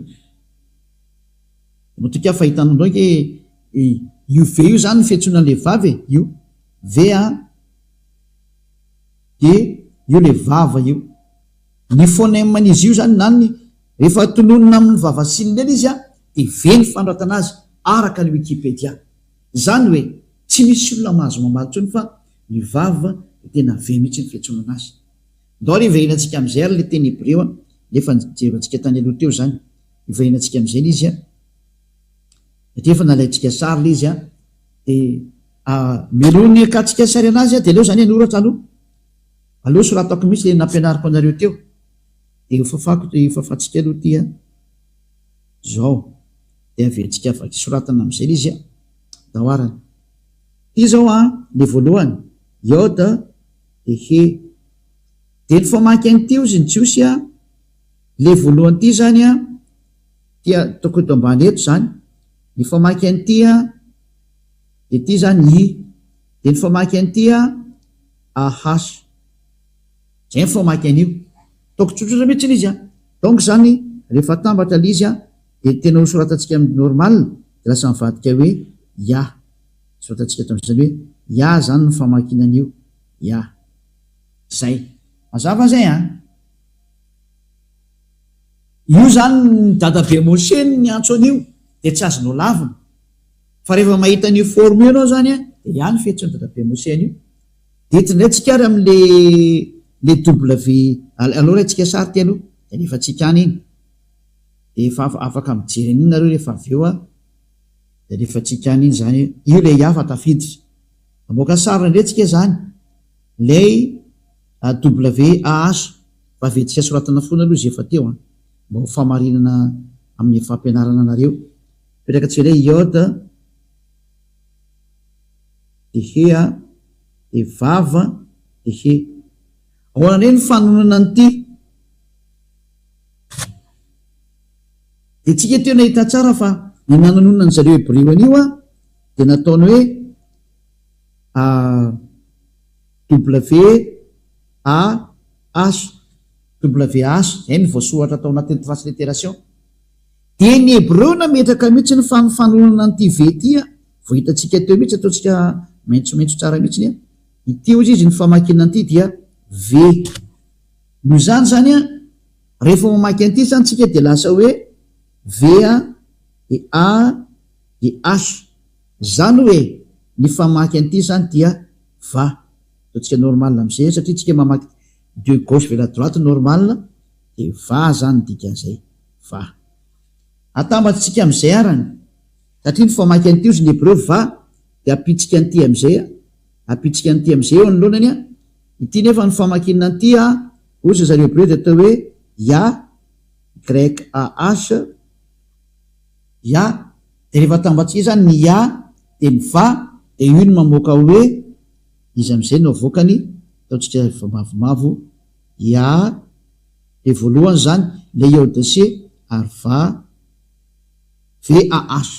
Matoky aho fa hitanao indray ange io V io izany ny fiantsoana an'ilay vava e, io. V a. Dia io ilay vava io. Ny phonème an'izy io izany na ny rehefa tononina amin'ny vava sinina eny izy a, dia V ny fanoratana azy araka ny Wikipedia. Izany hoe tsy misy olona mahazo mamaly intsony fa ny vava dia tena V mihitsy ny fiantsoana anazy. Ndao ary hiverenantsika amin'izay ary ilay teny hebreo an, ilay efa nijerevantsika tany aloha teo izany. Hiverenantsika amin'izay ilay izy an. Satria efa nalaintsika sary ilay izy an. Dia mialoha ny hakantsika sary anazy an, dia aleo izany hanoratra aloha. Aleo soratako mihitsy ilay nampianariko anareo teo. Dia hofafako, hofafantsika aloha ity an. Izao. Dia averintsika vaky soratana amin'izay ilay izy an. Ndao arany. Ity izao an, ilay voalohany, Yod. De he. De ny famaky an'ity ozy ny jiosy a, le voalohany ity zany a, ty ataoko eto ambany eto zany, ny famaky an'ity a, de ity zany i, de ny famaky an'ity a, AH. Zay ny famaky an'io. Ataoko tsotsotra mihitsy ilay izy a. Donc zany rehefa atambatra ilay izy a, de tena ho soratantsika amin'ny normal de lasa mivadika hoe ya. Soratantsika eto amin'izany hoe ya zany ny famakiana an'io, ya. Zay. Mazava zay an! Io zany ny dadabe Moshe no niantso an'io dia tsy azonao lavina. Fa rehefa mahita an'io forme io ianao zany an, dia ya ny fiantson'i dadabe Moshe an'io. Dia eto indray tsika ary amin'le le W, aleo raintsika sary ity aloha, dia alefantsika any iny. Dia efa afaka mijery an'iny nareo rehefa avy eo an, dia alefantsika any iny zany, io le ya fa tafiditra. Hamoaka sary indray tsika zany. Lay WAH fa avetsika soratana foana aloha izay efa teo an! Mba ho famarinana amin'ny fampianarana anareo. Mipetraka tsika indray Yod de He a de Vav de He. Ahoana indray ny fanononana an'ity? Dia tsika teo nahita tsara fa ny nanononana an-dry zareo Hebreo an'io an dia nataony hoe A W A H W H, izay no voasoratra tao anatin'ny transliteration. Dia ny Hebreo nametraka mihitsy ny fanofanonana an'ity V ity a, vao hitantsika teo mihitsy, ataontsika maitsomaitso tsara mihitsy a. Ity hozy izy ny famakiana an'ity dia V. Noho izany izany a, rehefa mamaky an'ity izany tsika dia lasa hoe V a, dia A, dia H. Zany oe ny famaky an'ity zany dia va. Ataontsika normal amizay satria tsika mamaky de gauche vers la droite normal de va zany ny dikan'izay, va. Atambatsika amizay arany satria ny famaky an'ity ozy ny hebreo va de ampitsika an'ity amizay a, ampitsika an'ity amizay eo anoloanany a, ity nefa ny famakiana an'ity a ozy zareo hebreo de atao hoe ya, YAH, ya. Dia rehefa atambatsika izany ny ya dia ny va dia io no mamoaka hoe iza amin'izay no avoakany, ataontsika mavomavo, ya dia voalohany izany ilay iodc ary va, VAH.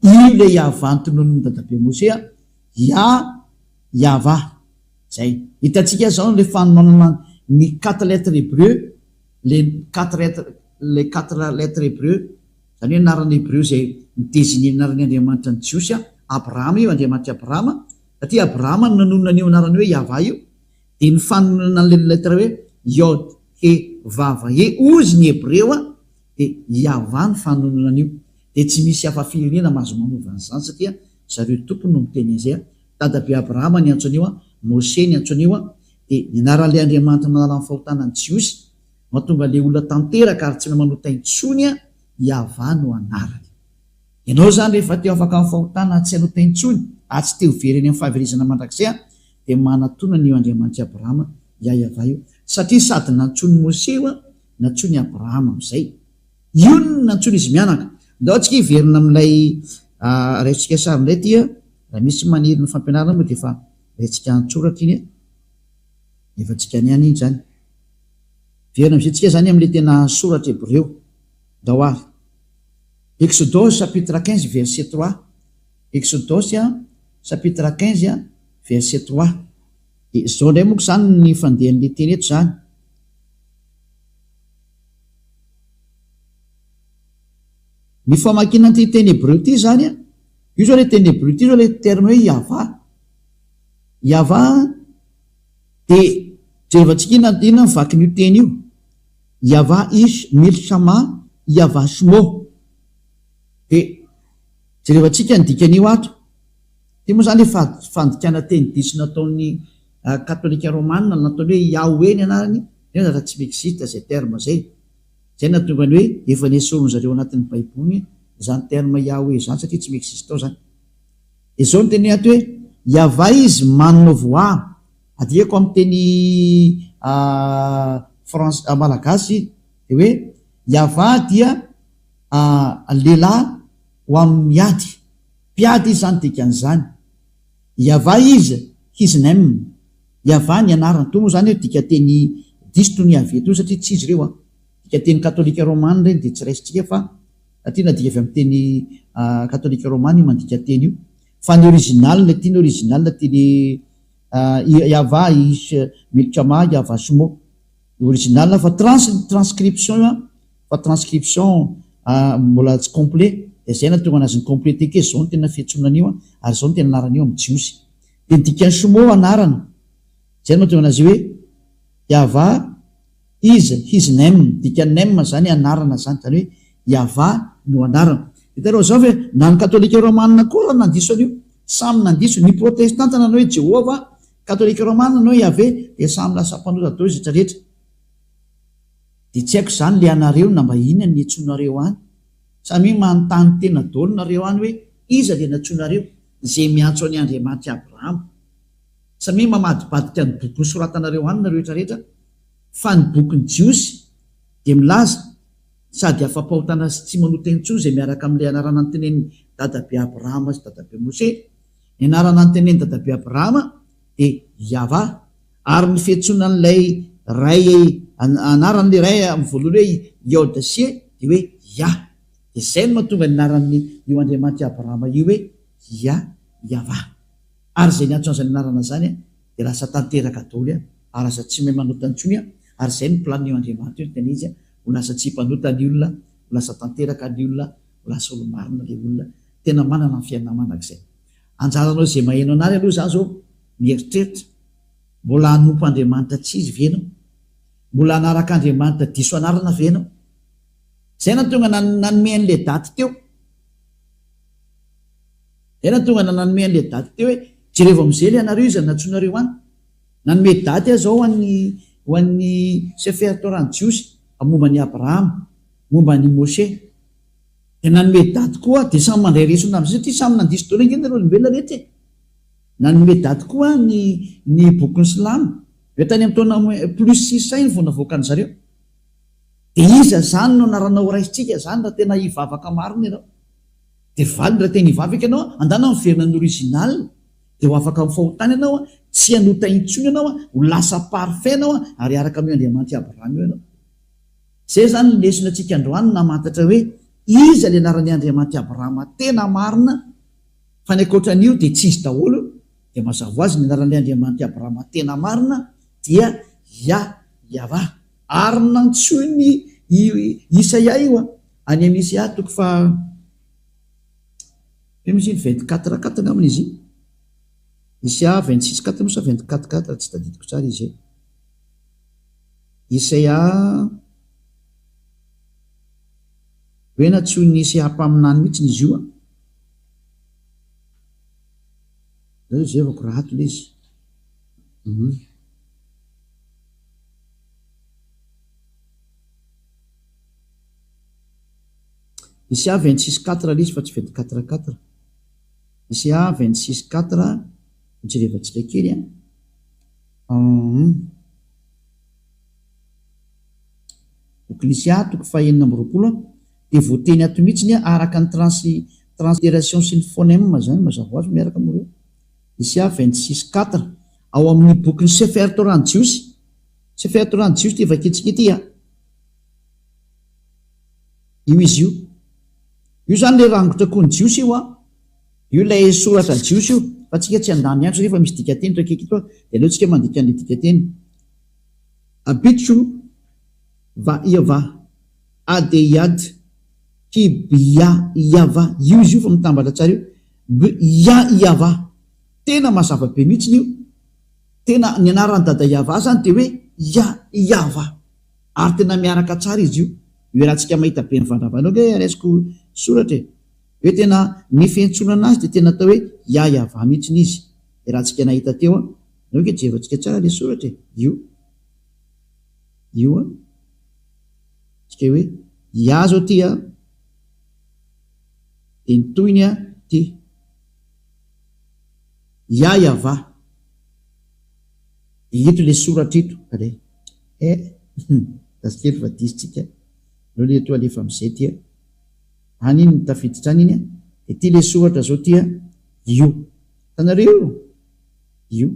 Io ilay Yavah notononin'i Dadabe Mosea, Ya, Yavah. Izay. Hitantsika izao ilay fanomanana ny quatre lettres hébreu, les quatre lettres, les quatre lettres hébreu, izany hoe anarana hebreo izay mi-designer ny anaran'ny Andriamanitra ny Jiosy, Abrahama io, Andriamanitr'i Abrahama, satria Abrahama no nanonona an'io anarana hoe Yavah io, dia ny fanononana an'ilay lettre hoe Yod, He, Vav, He, hozy ny hebreo, dia Yavah ny fanononana an'io. Dia tsy misy hafa firenena mahazo manova an'izany satria zareo tompony no miteny an'izay. Dadabe Abrahama niantso an'io, Moshe niantso an'io, dia ny anaran'ilay Andriamanitra manala ny fahotana ny Jiosy, mahatonga ilay olona tanteraka ary tsy mahay manota intsony, Yavah no anarany. Ianao izany rehefa te ho afaka amin'ny fahotana ary tsy hanota intsony ary tsy te ho very any amin'ny fahaverezana mandrakizay dia manatona an'io Andriamanitr'i Abrahama, Yavah io. Satria sady nantsoin'i Moshe io, nantsoin'i Abrahama amin'izay. Io no nantsoin'izy mianaka. Ndao tsika hiverina amin'ilay raisintsika sary indray ity a. Raha misy maniry ny fampianarana moa dia efa raintsika an-tsoratra iny a. Efa tsika any ihany iny izany. Miverina amin'izay tsika izany amin'ilay tena soratra hebreo. Ndao ary. Exodosy chapitre 15 verset 3. Exodosy chapitre 15 verset 3. Dia izao indray moa izany ny fandehan'ilay teny eto izany. Ny famakiana an'ity teny hebreo ity izany an, io izao ilay teny hebreo ity izao ilay terme hoe Yavah. Yavah dia jerevantsika inona inona ny vakin'io teny io. Yavah ish milchama Yavah shmo. Dia jerevantsika ny dikan'io ato. Ity moa izany efa fandikana teny diso nataon'ny katolika romana nataony hoe Yahweh ny anarany, nefa zatra tsy mi-existe izay terme izay. Izay nahatonga ny hoe efa nesorin zareo anatin'ny baiboly izany terme Yahweh izany satria tsy mi-existe ao izany. Dia izao no teneny ato hoe Yavah izy mannovoa, adikako amin'ny teny franc malagasy dia hoe Yavah dia lehilahy ho amin'ny ady. Mpiady izy izany dikan'izany. Yavah izy, his name. Yavah ny anarany. Toa moa izany hoe dikanteny diso toy ny Yaveh toa satria tsy izy ireo an. Dikanteny katolika romana ireny dia tsy raisintsika fa satria nadika avy amin'ny teny katolika romana io mandika teny io. Fa ny original ity ny original ity le Yavah ish milchama Yavah shmo. Original fa trans transcription io an. Fa transcription mbola tsy complet dia izay nahatonga anazy ni-completer kely, izao no tena fiantsoana an'io an, ary izao no tena anaran'io amin'ny jiosy. Dia ny dikan'ny shmo anarana, izay no mahatonga anazy hoe Yahvah is his name, dikan'ny name izany anarana izany, izany hoe Yahvah no anarana. Hitanareo izao ve, na ny katolika romana koa raha nandiso an'io, samy nandiso, ny protestanta nanao hoe Jehovah, katolika romana nanao hoe Yahveh, dia samy lasa mpanota daholo izy rehetra rehetra. Dia tsy haiko izany le anareo na mba inona ny niantsoanareo any. Samia manontany tena daholo nareo any hoe iza le nantsoinareo izay miantso an'i Andriamanitr'i Abrahama. Samia mamadibadika ny boky nosoratanareo any nareo rehetra rehetra fa ny bokin'ny Jiosy dia milaza sady afa-pahotana sy tsy manota intsony izay miaraka amin'ilay anarana notenenin'i dadabe Abrahama sy dadabe Moshe. Ny anarana notenenin'i dadabe Abrahama dia Yavah. Ary ny fiantsoana an'ilay Ray anaran'ilay Ray amin'ny voalohany hoe Yod She dia hoe Yah. Dia izay no mahatonga ny anaran'ny io Andriamanitr'i Abrahama io hoe Yah, Yavah. Ary izay niantso an'izany anarana izany dia lasa tanteraka daholo ary lasa tsy mahay manota intsony ary izay no planin'io Andriamanitra io ny tena izy ho lasa tsy mpanota ny olona, ho lasa tanteraka ny olona, ho lasa olo-marina ilay olona tena manana ny fiainana mandrakizay. Anjaranao izay maheno an'ary aloha izany izao mieritreritra. Mbola hanompo Andriamanitra tsy izy ve ianao? Mbola hanaraka Andriamanitra diso anarana ve ianao? Izay nahatonga nanome an'ilay daty teo. Izay nahatonga nanome an'ilay daty teo hoe jerevo amin'izay ilay anareo iza no nantsoinareo any. Nanome daty aho izao ho an'ny ho an'ny Sefer Torah ny Jiosy momba an'i Abrahama, momba an'i Moshe. Dia nanome daty koa aho, dia samy mandray lesona amin'izay satria samy nandiso daholo ange nareo olombelona rehetra e. Nanome daty koa ny ny bokin'ny silamo, hoe tany amin'ny taona plus 600 iny vao navoakan-dry zareo. Dia iza izany no anarana ho raisintsika izany raha tena hivavaka marina ianao? Dia valiny raha tena hivavaka ianao, andana miverina ny original, dia ho afaka amin'ny fahotana ianao, tsy hanota intsony ianao, ho lasa parfait ianao ary hiaraka amin'io Andriamanitr'i Abrahama io ianao. Izay izany ny lesona antsika androany namantatra hoe iza ilay anaran'i Andriamanitr'i Abrahama tena marina, Fa ny ankoatra an'io dia tsy izy daholo, dia mazava ho azy ny anaran'ilay Andriamanitr'i Abrahama tena marina dia Yah, Yavah. Ary nantsoin'i Isaia io an, any amin'ny Isaia toko faha, inona izy iny, 24 quatre angambany izy iny, Isaia 26 quatre moa sa 24 quatre, tsy tadidiko tsara izy e. Isaia, hoe nantsoin'i Isaia mpaminany mihitsy izy io an. Zay zevako raha ato le izy. Hum. Isia 26 quatre le izy fa tsy 24 quatre. Isia 26 quatre, jerevantsika kely an. Hum. Bokin'i Isia toko fahenina amby 20 an. Dia voateny ato mihitsy ny araka ny trans transliteration sy ny phonème izany mazava ho azy miaraka moa ireo. Isia 26 quatre ao amin'ny bokin'ny Sefer Torah ny Jiosy. Sefer Torah ny Jiosy ity vakintsika ity a. Io izy io. Io izany ilay rangotra koa ny Jiosy io a. Io ilay soratra Jiosy io. Fa tsika tsy handany andro satria efa misy dikanteny eto akaiky eto dia aleo tsika mandika an'ilay dikanteny. Abitcho va ia va. Adeyad ki bya iava io izy io fa mitambatra tsara io bya iava tena mazava be mihitsiny io tena ny anaran'i dada iava zany dia hoe ya iava ary tena miaraka tsara izy io io raha tsika mahita be mivandravandra eo nge raisiko soratra e hoe tena ny fiantsonana azy dia tena atao hoe ya iava mihitsiny izy raha tsika nahita teo an eo nge jerevantsika tsara le soratra e io io an Tsika hoe Ya zao ty an, dia ny tohiny an ty. Ya Yavah. Dia ito ilay soratra ito. Allez. Eh, gasy kely fa diso tsika. Aleo le eto alefa amin'izay ty an. Any iny tafiditra any iny an. Dia ty ilay soratra zao ty an. Io. Hitanareo io? Io.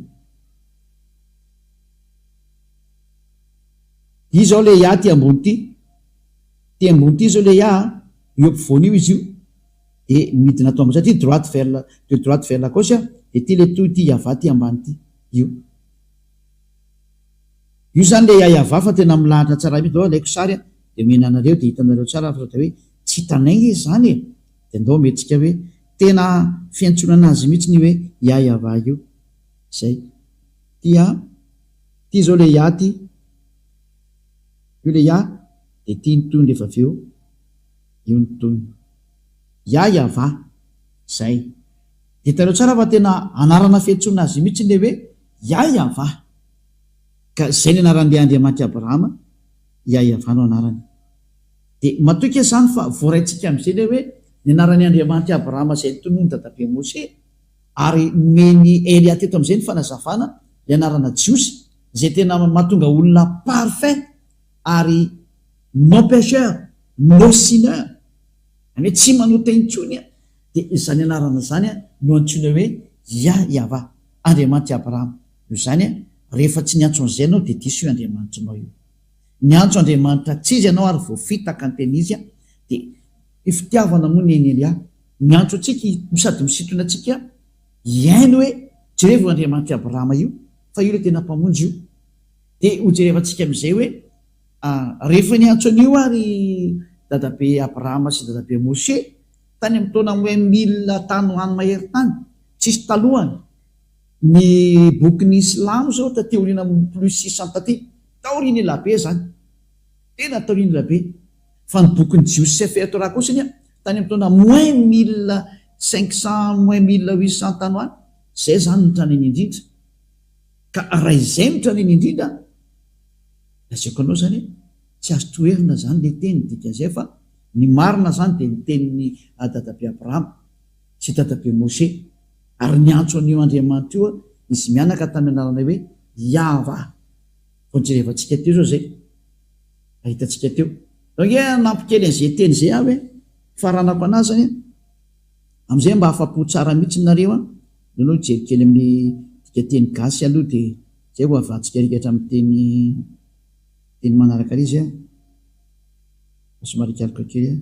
Io izao le Ya ty ambony ty. Ty ambony ty izao le Ya a, io ampovoany io izy io. Dia midina ato ambany satria droite vers la, de droite vers la gauche dia ty le toy ty Yavah ty ambany ty. Io. Io izany le Ya Yavah fa tena milahatra tsara mihitsy. Ndao alaiko sary a, dia omena anareo dia hitanareo tsara fa sao dia hoe tsy hitanay nge izany e. Dia ndao omentsika hoe tena fiantsoana anazy mihitsy ny hoe Ya Yavah io. Zay. Ty a. Ty zao le Ya ty. Io le Ya, dia ty ny tohiny rehefa avy eo. Io ny tohiny. Ya Yavah. Zay. Dia hitanareo tsara fa tena anarana fiantsoana azy mihitsy le hoe Ya Yavah. Ka zay ny anaran'ilay Andriamanitr'i Abrahama, Ya Yavah no anarany. Dia matoky aho izany fa voaraintsika amin'izay ilay hoe ny anaran'i Andriamanitr'i Abrahama izay notononin'i Dadabe Moshe, ary nomen'i Elia teto amin'izay ny fanazavana ny anarana jiosy izay tena mahatonga olona parfait ary non pecheur, no sinner, izany hoe tsy manota intsony, dia izany anarana izany no antsoina hoe Yah Yavah, Andriamanitr'i Abrahama. Noho izany, rehefa tsy niantso an'izay ianao dia diso io Andriamanitrinao io. Niantso Andriamanitra tsy izy ianao ary voafitaka ny tena izy dia ny fitiavana moa neny Elia miantso antsika no sady misintona antsika hihaino hoe jerevo io Andriamanitr'i Abrahama io fa io ilay tena mpamonjy io dia ho jerevantsika amin'izay hoe rehefa niantso an'io ary dadabe Abrahama sy dadabe Moshe tany amin'ny taona moins mille tany ho any mahery tany tsisy talohany Ny bokin'ny silamo zao taty aoriana plus 600 taty, taoriana elabe zany, tena taoriana elabe, fa ny bokin'ny jiosy sefer torah kosa anie tany amin'ny taona moins 1500 moins 1800 tany ho any, zay zany no tranainy indrindra, ka raha izay no tranainy indrindra, lazaiko anao zany hoe tsy azo toherina zany le teny, dikan'izay fa ny marina zany dia ny tenin'i dadabe Abrahama sy dadabe Moshe. Ary niantso an'io Andriamanitra io izy mianaka tamin'ny anarana hoe Yahvah. Vao nojerevantsika teo izao izay. Nahitantsika teo. Donc ange hanampy kely an'izay teny izay aho hoe, faranako an'azy izany an. Amin'izay mba afa-po tsara mihitsy nareo an. Aleo aloha hijery kely amin'ny dikanteny gasy aloha dia izay vao havantsika rikatra amin'ny teny teny manaraka ilay izy an. Fa somary hikaloka kely aho.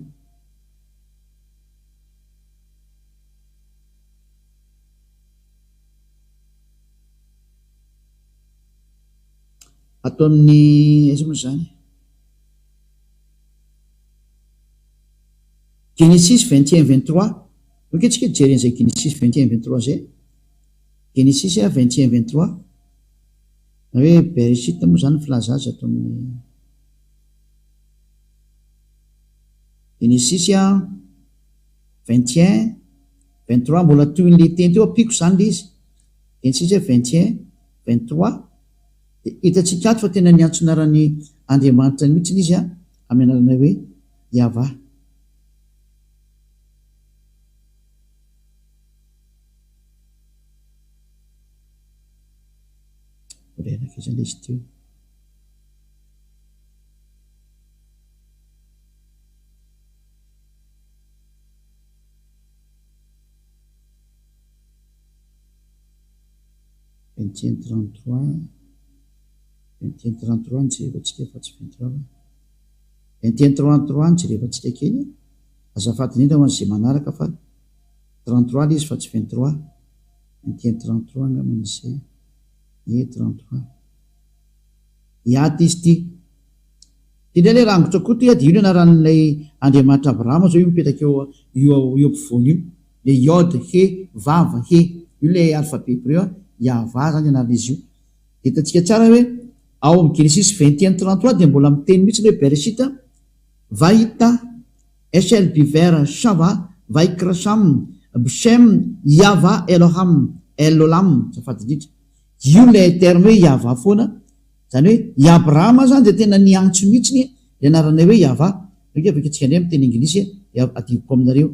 Ato amin'ny aiza moa izany? Genesis 21 23. Ok tsika hijery an'izay Genesis 21 23 izay. Genesis 21 23. Na hoe Bereshit moa izany ny filaza azy ato amin'ny Genesis 21 23 mbola tohin'le teny teo ampiako izany le izy Genesisy 21 23 dia hitantsika ato fa tena niantso anaran'i Andriamanitra mihitsy izy a amin'ny anarana hoe Yavah. Mbola ianaka izany izy teo. 21 33 21 33 no jerevantsika fa tsy 23 fa 21 33 no jerevantsika kely azafady indrindra ho an'izay manaraka fa 33 ilay izy fa tsy 23 21 33 angamba ny izay ie 33 hiaty izy ity Ty indray ilay rangotra koa ty a, dia io ny anaran'ilay Andriamanitra Abrahama zao io mipetraka eo io eo ampovoany io, le Yod, He, Vav, He, io ilay alphabet hebreu a, Yahvah zany anaran'izy io. Dia hitantsika tsara hoe ao amin'ny Genesis 21 33 dia mbola miteny mihitsy ny hoe Bereshit, Vahita, Eshel Biver Shava, Vaikra Sham, Bshem, Yahvah Eloham, El Olam, azafady indrindra. Io ilay terme hoe Yahvah foana Izany hoe i Abrahama izany dia tena niantso mihitsy ny anarana hoe Yavah. Io ange vakintsika indray amin'ny teny anglisy dia adinoko aminareo.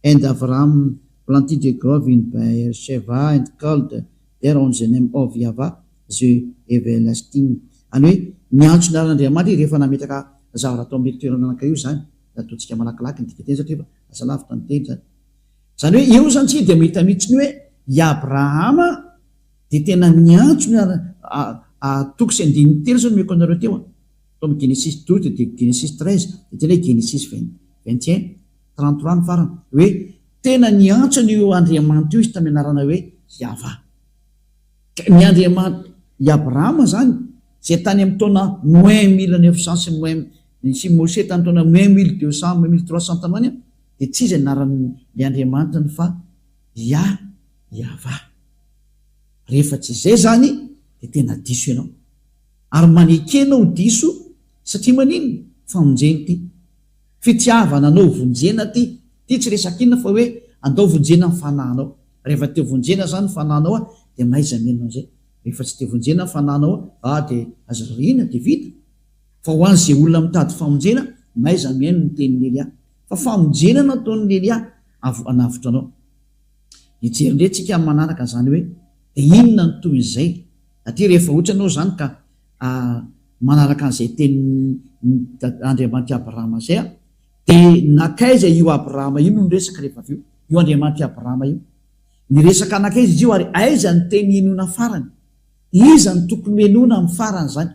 And Abraham planted a grove in Beersheba and called there on the name of Yavah the everlasting. Izany hoe niantso ny anaran'Andriamanitra izy rehefa nametraka zavatra tao amin'io toerana anankiray io izany. Ataontsika malakilaky ny dikanteny satria efa lasa lavitra ny teny izany. Izany hoe eo izany isika dia mahita mihitsy ny hoe i Abrahama Dia tena niantso ny toko sy andininy telo izao nomeko anareo teo an. Tao amin'ny Genesisy 12 dia Genesisy 13 dia tena hoe Genesisy 21, 33 ny farany. Hoe tena niantso an'io Andriamanitra io izy tamin'ny anarana hoe Yavah. Ka ny Andriamanitra, i Abrahama izany, izay tany amin'ny taona moins 1900 sy moins, sy Moshe tamin'ny taona moins 1200, moins 1300 tany ho any, dia tsy iza ny anaran'ilay Andriamanitrany fa Yah, Yavah. Rehefa tsy izay izany dia tena diso ianao. Ary maneke anao ho diso satria maninona? Famonjena ity. Fitiavana anao vonjena ity. Ity tsy resaka inona fa hoe andao vonjena ny fanahinao. Rehefa te vonjena zany ny fanahinao a dia mahaiza mihaino an'izay. Rehefa tsy te vonjena ny fanahinao a dia aza rarihina dia vita. Fa ho an'izay olona mitady famonjena, mahaiza mihaino ny tenin'i Elia. Fa famonjena no ataon'i Elia hanavotra anao. Hijery indray tsika amin'ny manaraka izany hoe dia inona no tohin'izay. Aty rehefa ohatra ianao izany ka manaraka an'izay tenin'i Andriamanitr'i Abrahama izay a, dia nankaiza io Abrahama io no niresaka rehefa avy eo? Io Andriamanitr'i Abrahama io. Niresaka nankaiza izy io ary aiza ny teny henoina farany? Iza no tokony hohenoina amin'ny farany izany?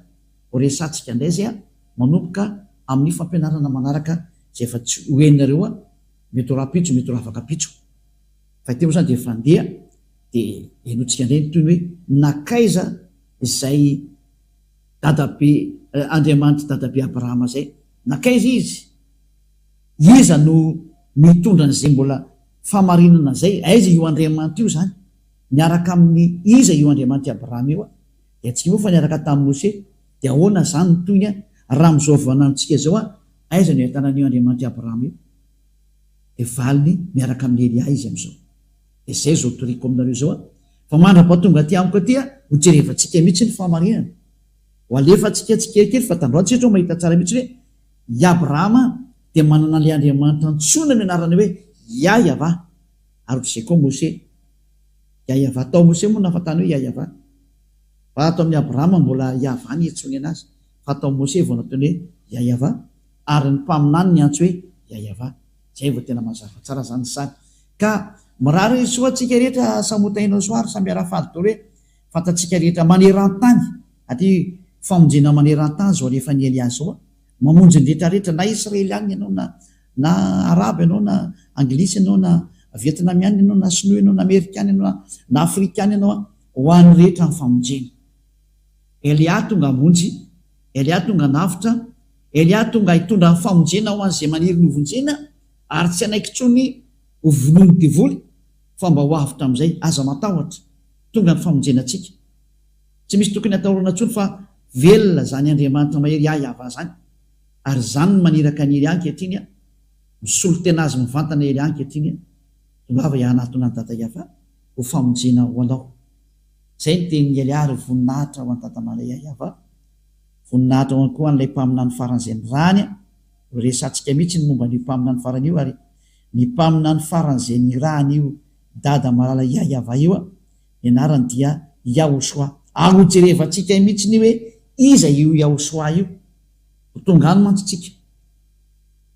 Ho resahantsika indray izay manomboka amin'ny fampianarana manaraka izay efa tsy ho henonareo mety ho rahampitso mety ho rahafakampitso. Fa ity moa izany dia efa handeha dia henointsika indray ny tohiny hoe nankaiza izay dadabe Andriamanitr'i dadabe Abrahama izay? Nankaiza izy? Iza no mitondra an'izay mbola fahamarinana izay? Aiza io Andriamanitra io izany? Miaraka amin'ny iza io Andriamanitr'i Abrahama io? Dia tsy moa fa niaraka tamin'i Mose. Dia ahoana izany ny tohiny raha amin'izao vaninandrontsika izao aiza no ahitana an'io Andriamanitr'i Abrahama io? Dia valiny miaraka amin'i Elia izy amin'izao. Dia izay izao toriko aminareo izao an! Fa mandra-pahatonga aty amiko aty an, ho jerevantsika mihitsy ny fahamarinana. Ho alefantsika tsikelikely fa tandroany tsika izao mahita tsara mihitsy hoe i Abrahama dia manana an'ilay Andriamanitra antsoina amin'ny anarany hoe Yah-Yavah. Ary ohatr'izay koa Mose. Yah-Yavah. Tao Mose moa nahafantarana hoe Yah-Yavah. Fa ato amin'i Abrahama mbola Yavah ny iantsoany anazy. Fa tao Mose vao nataony hoe Yah-Yavah. Ary ny mpaminany niantso hoe Yah-Yavah. Zay vao tena mazava tsara zany ny sary. Ka mirary soa antsika rehetra samy ho tahinao soa ary samy hiara-faly daholo hoe fantatsika rehetra maneran-tany aty famonjena maneran-tany zao alefan'i Elia zao a. Mamonjy ny rehetra rehetra na Israelianina ianao na na Arabo ianao na Anglisy ianao na Vietnamianina ianao na Sinoa ianao na Amerikana ianao na Afrikana ianao a, ho an'ny rehetra ny famonjena. Elia tonga hamonjy, Elia tonga hanavotra, Elia tonga hitondra ny famonjena ho an'izay maniry ny hovonjena ary tsy hanaiky intsony ho vonoin'ny devoly fa mba ho avotra amin'izay. Aza matahotra, tonga ny famonjena antsika. Tsy misy tokony hatahorana intsony fa velona izany Andriamanitra mahery ahy Yavah izany ary izany no maniraka an'i Elia ankehitriny, misolo tena azy mivantana Elia ankehitriny, tongava hianatona an'i Dada Yavah ho famonjena ho anao. Izay ny tenin'i Elia ary voninahitra ho an'i Dada Maria Yavah. Voninahitra ho an koa an'ilay mpaminany farany izay nirahany an! Ho resatsika mihitsy ny momba an'io mpaminany farany io ary ny mpaminany farany izay nirahan'io Dada malala Yahyawa io an, ny anarany dia Yahoshuah. Ary ho jerevantsika mihitsy ny hoe iza io Yahoshuah io. Ho tonga any mantsy tsika.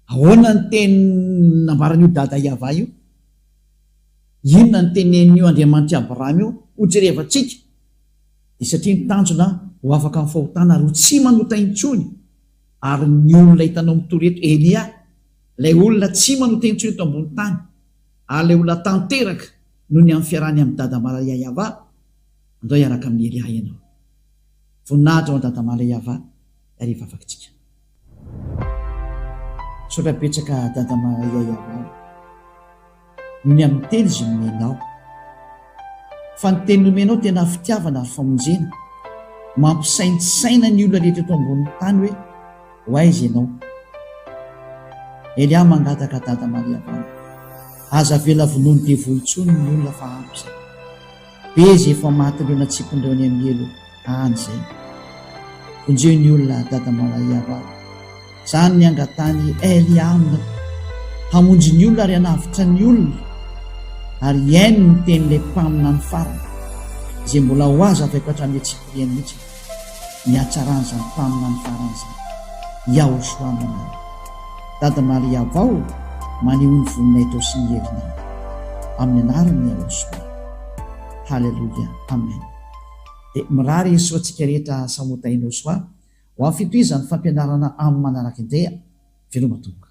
Ahoana ny teny nambaran'io Dada Yahvah io? Inona ny tenenin'io Andriamanitr'i Abrahama io? Ho jerevantsika. Dia satria ny tanjona ho afaka amin'ny fahotana ary ho tsy manota intsony, ary ny olona hitanao mitory eto, Elia, ilay olona tsy manota intsony eto ambony tany, ary ilay olona tanteraka noho ny amin'ny fiarahany amin'i Dada Malaya Yavah, andao hiaraka amin'i Elia ianao. Voninahitra ho an'i Dada Malaya Yavah, ary hivavaka tsika. Misaotra betsaka Dada Malaya Yavah. Noho ny amin'ny teny izay nomenao. Fa ny teny nomenao tena fitiavana ary famonjena. Mampisaintsaina ny olona rehetra eto ambonin'ny tany hoe ho aiza ianao. Elia mangataka Dada Maria Valo. Aza avela vonoin'ny devoly intsony ny olona fa ampy izay. Be izay efa matin'ireo natsipin'ireo any amin'ny helo any izay. Vonjeo ny olona Dada Maria Valo. Izany ny angatahany Elia aminy, hamonjy ny olona ary hanavotra ny olona, ary hihaino ny tenin'ilay mpaminany farany, izay mbola ho azo avaiko hatramin'ny antsipiriany mihitsy ny hatsaran'izany mpaminany farany izany. Yahoshua no anarany. Dada Maria Vao, manehoa ny voninahitrao sy ny herinao. Amin'ny anaran'i Yahoshua. Haleloia. Amen. Dia mirary soa antsika rehetra samy ho tahinao soa. Ho amin'ny fitohizan'ny fampianarana amin'ny manaraka indray a! Veloma tompoko.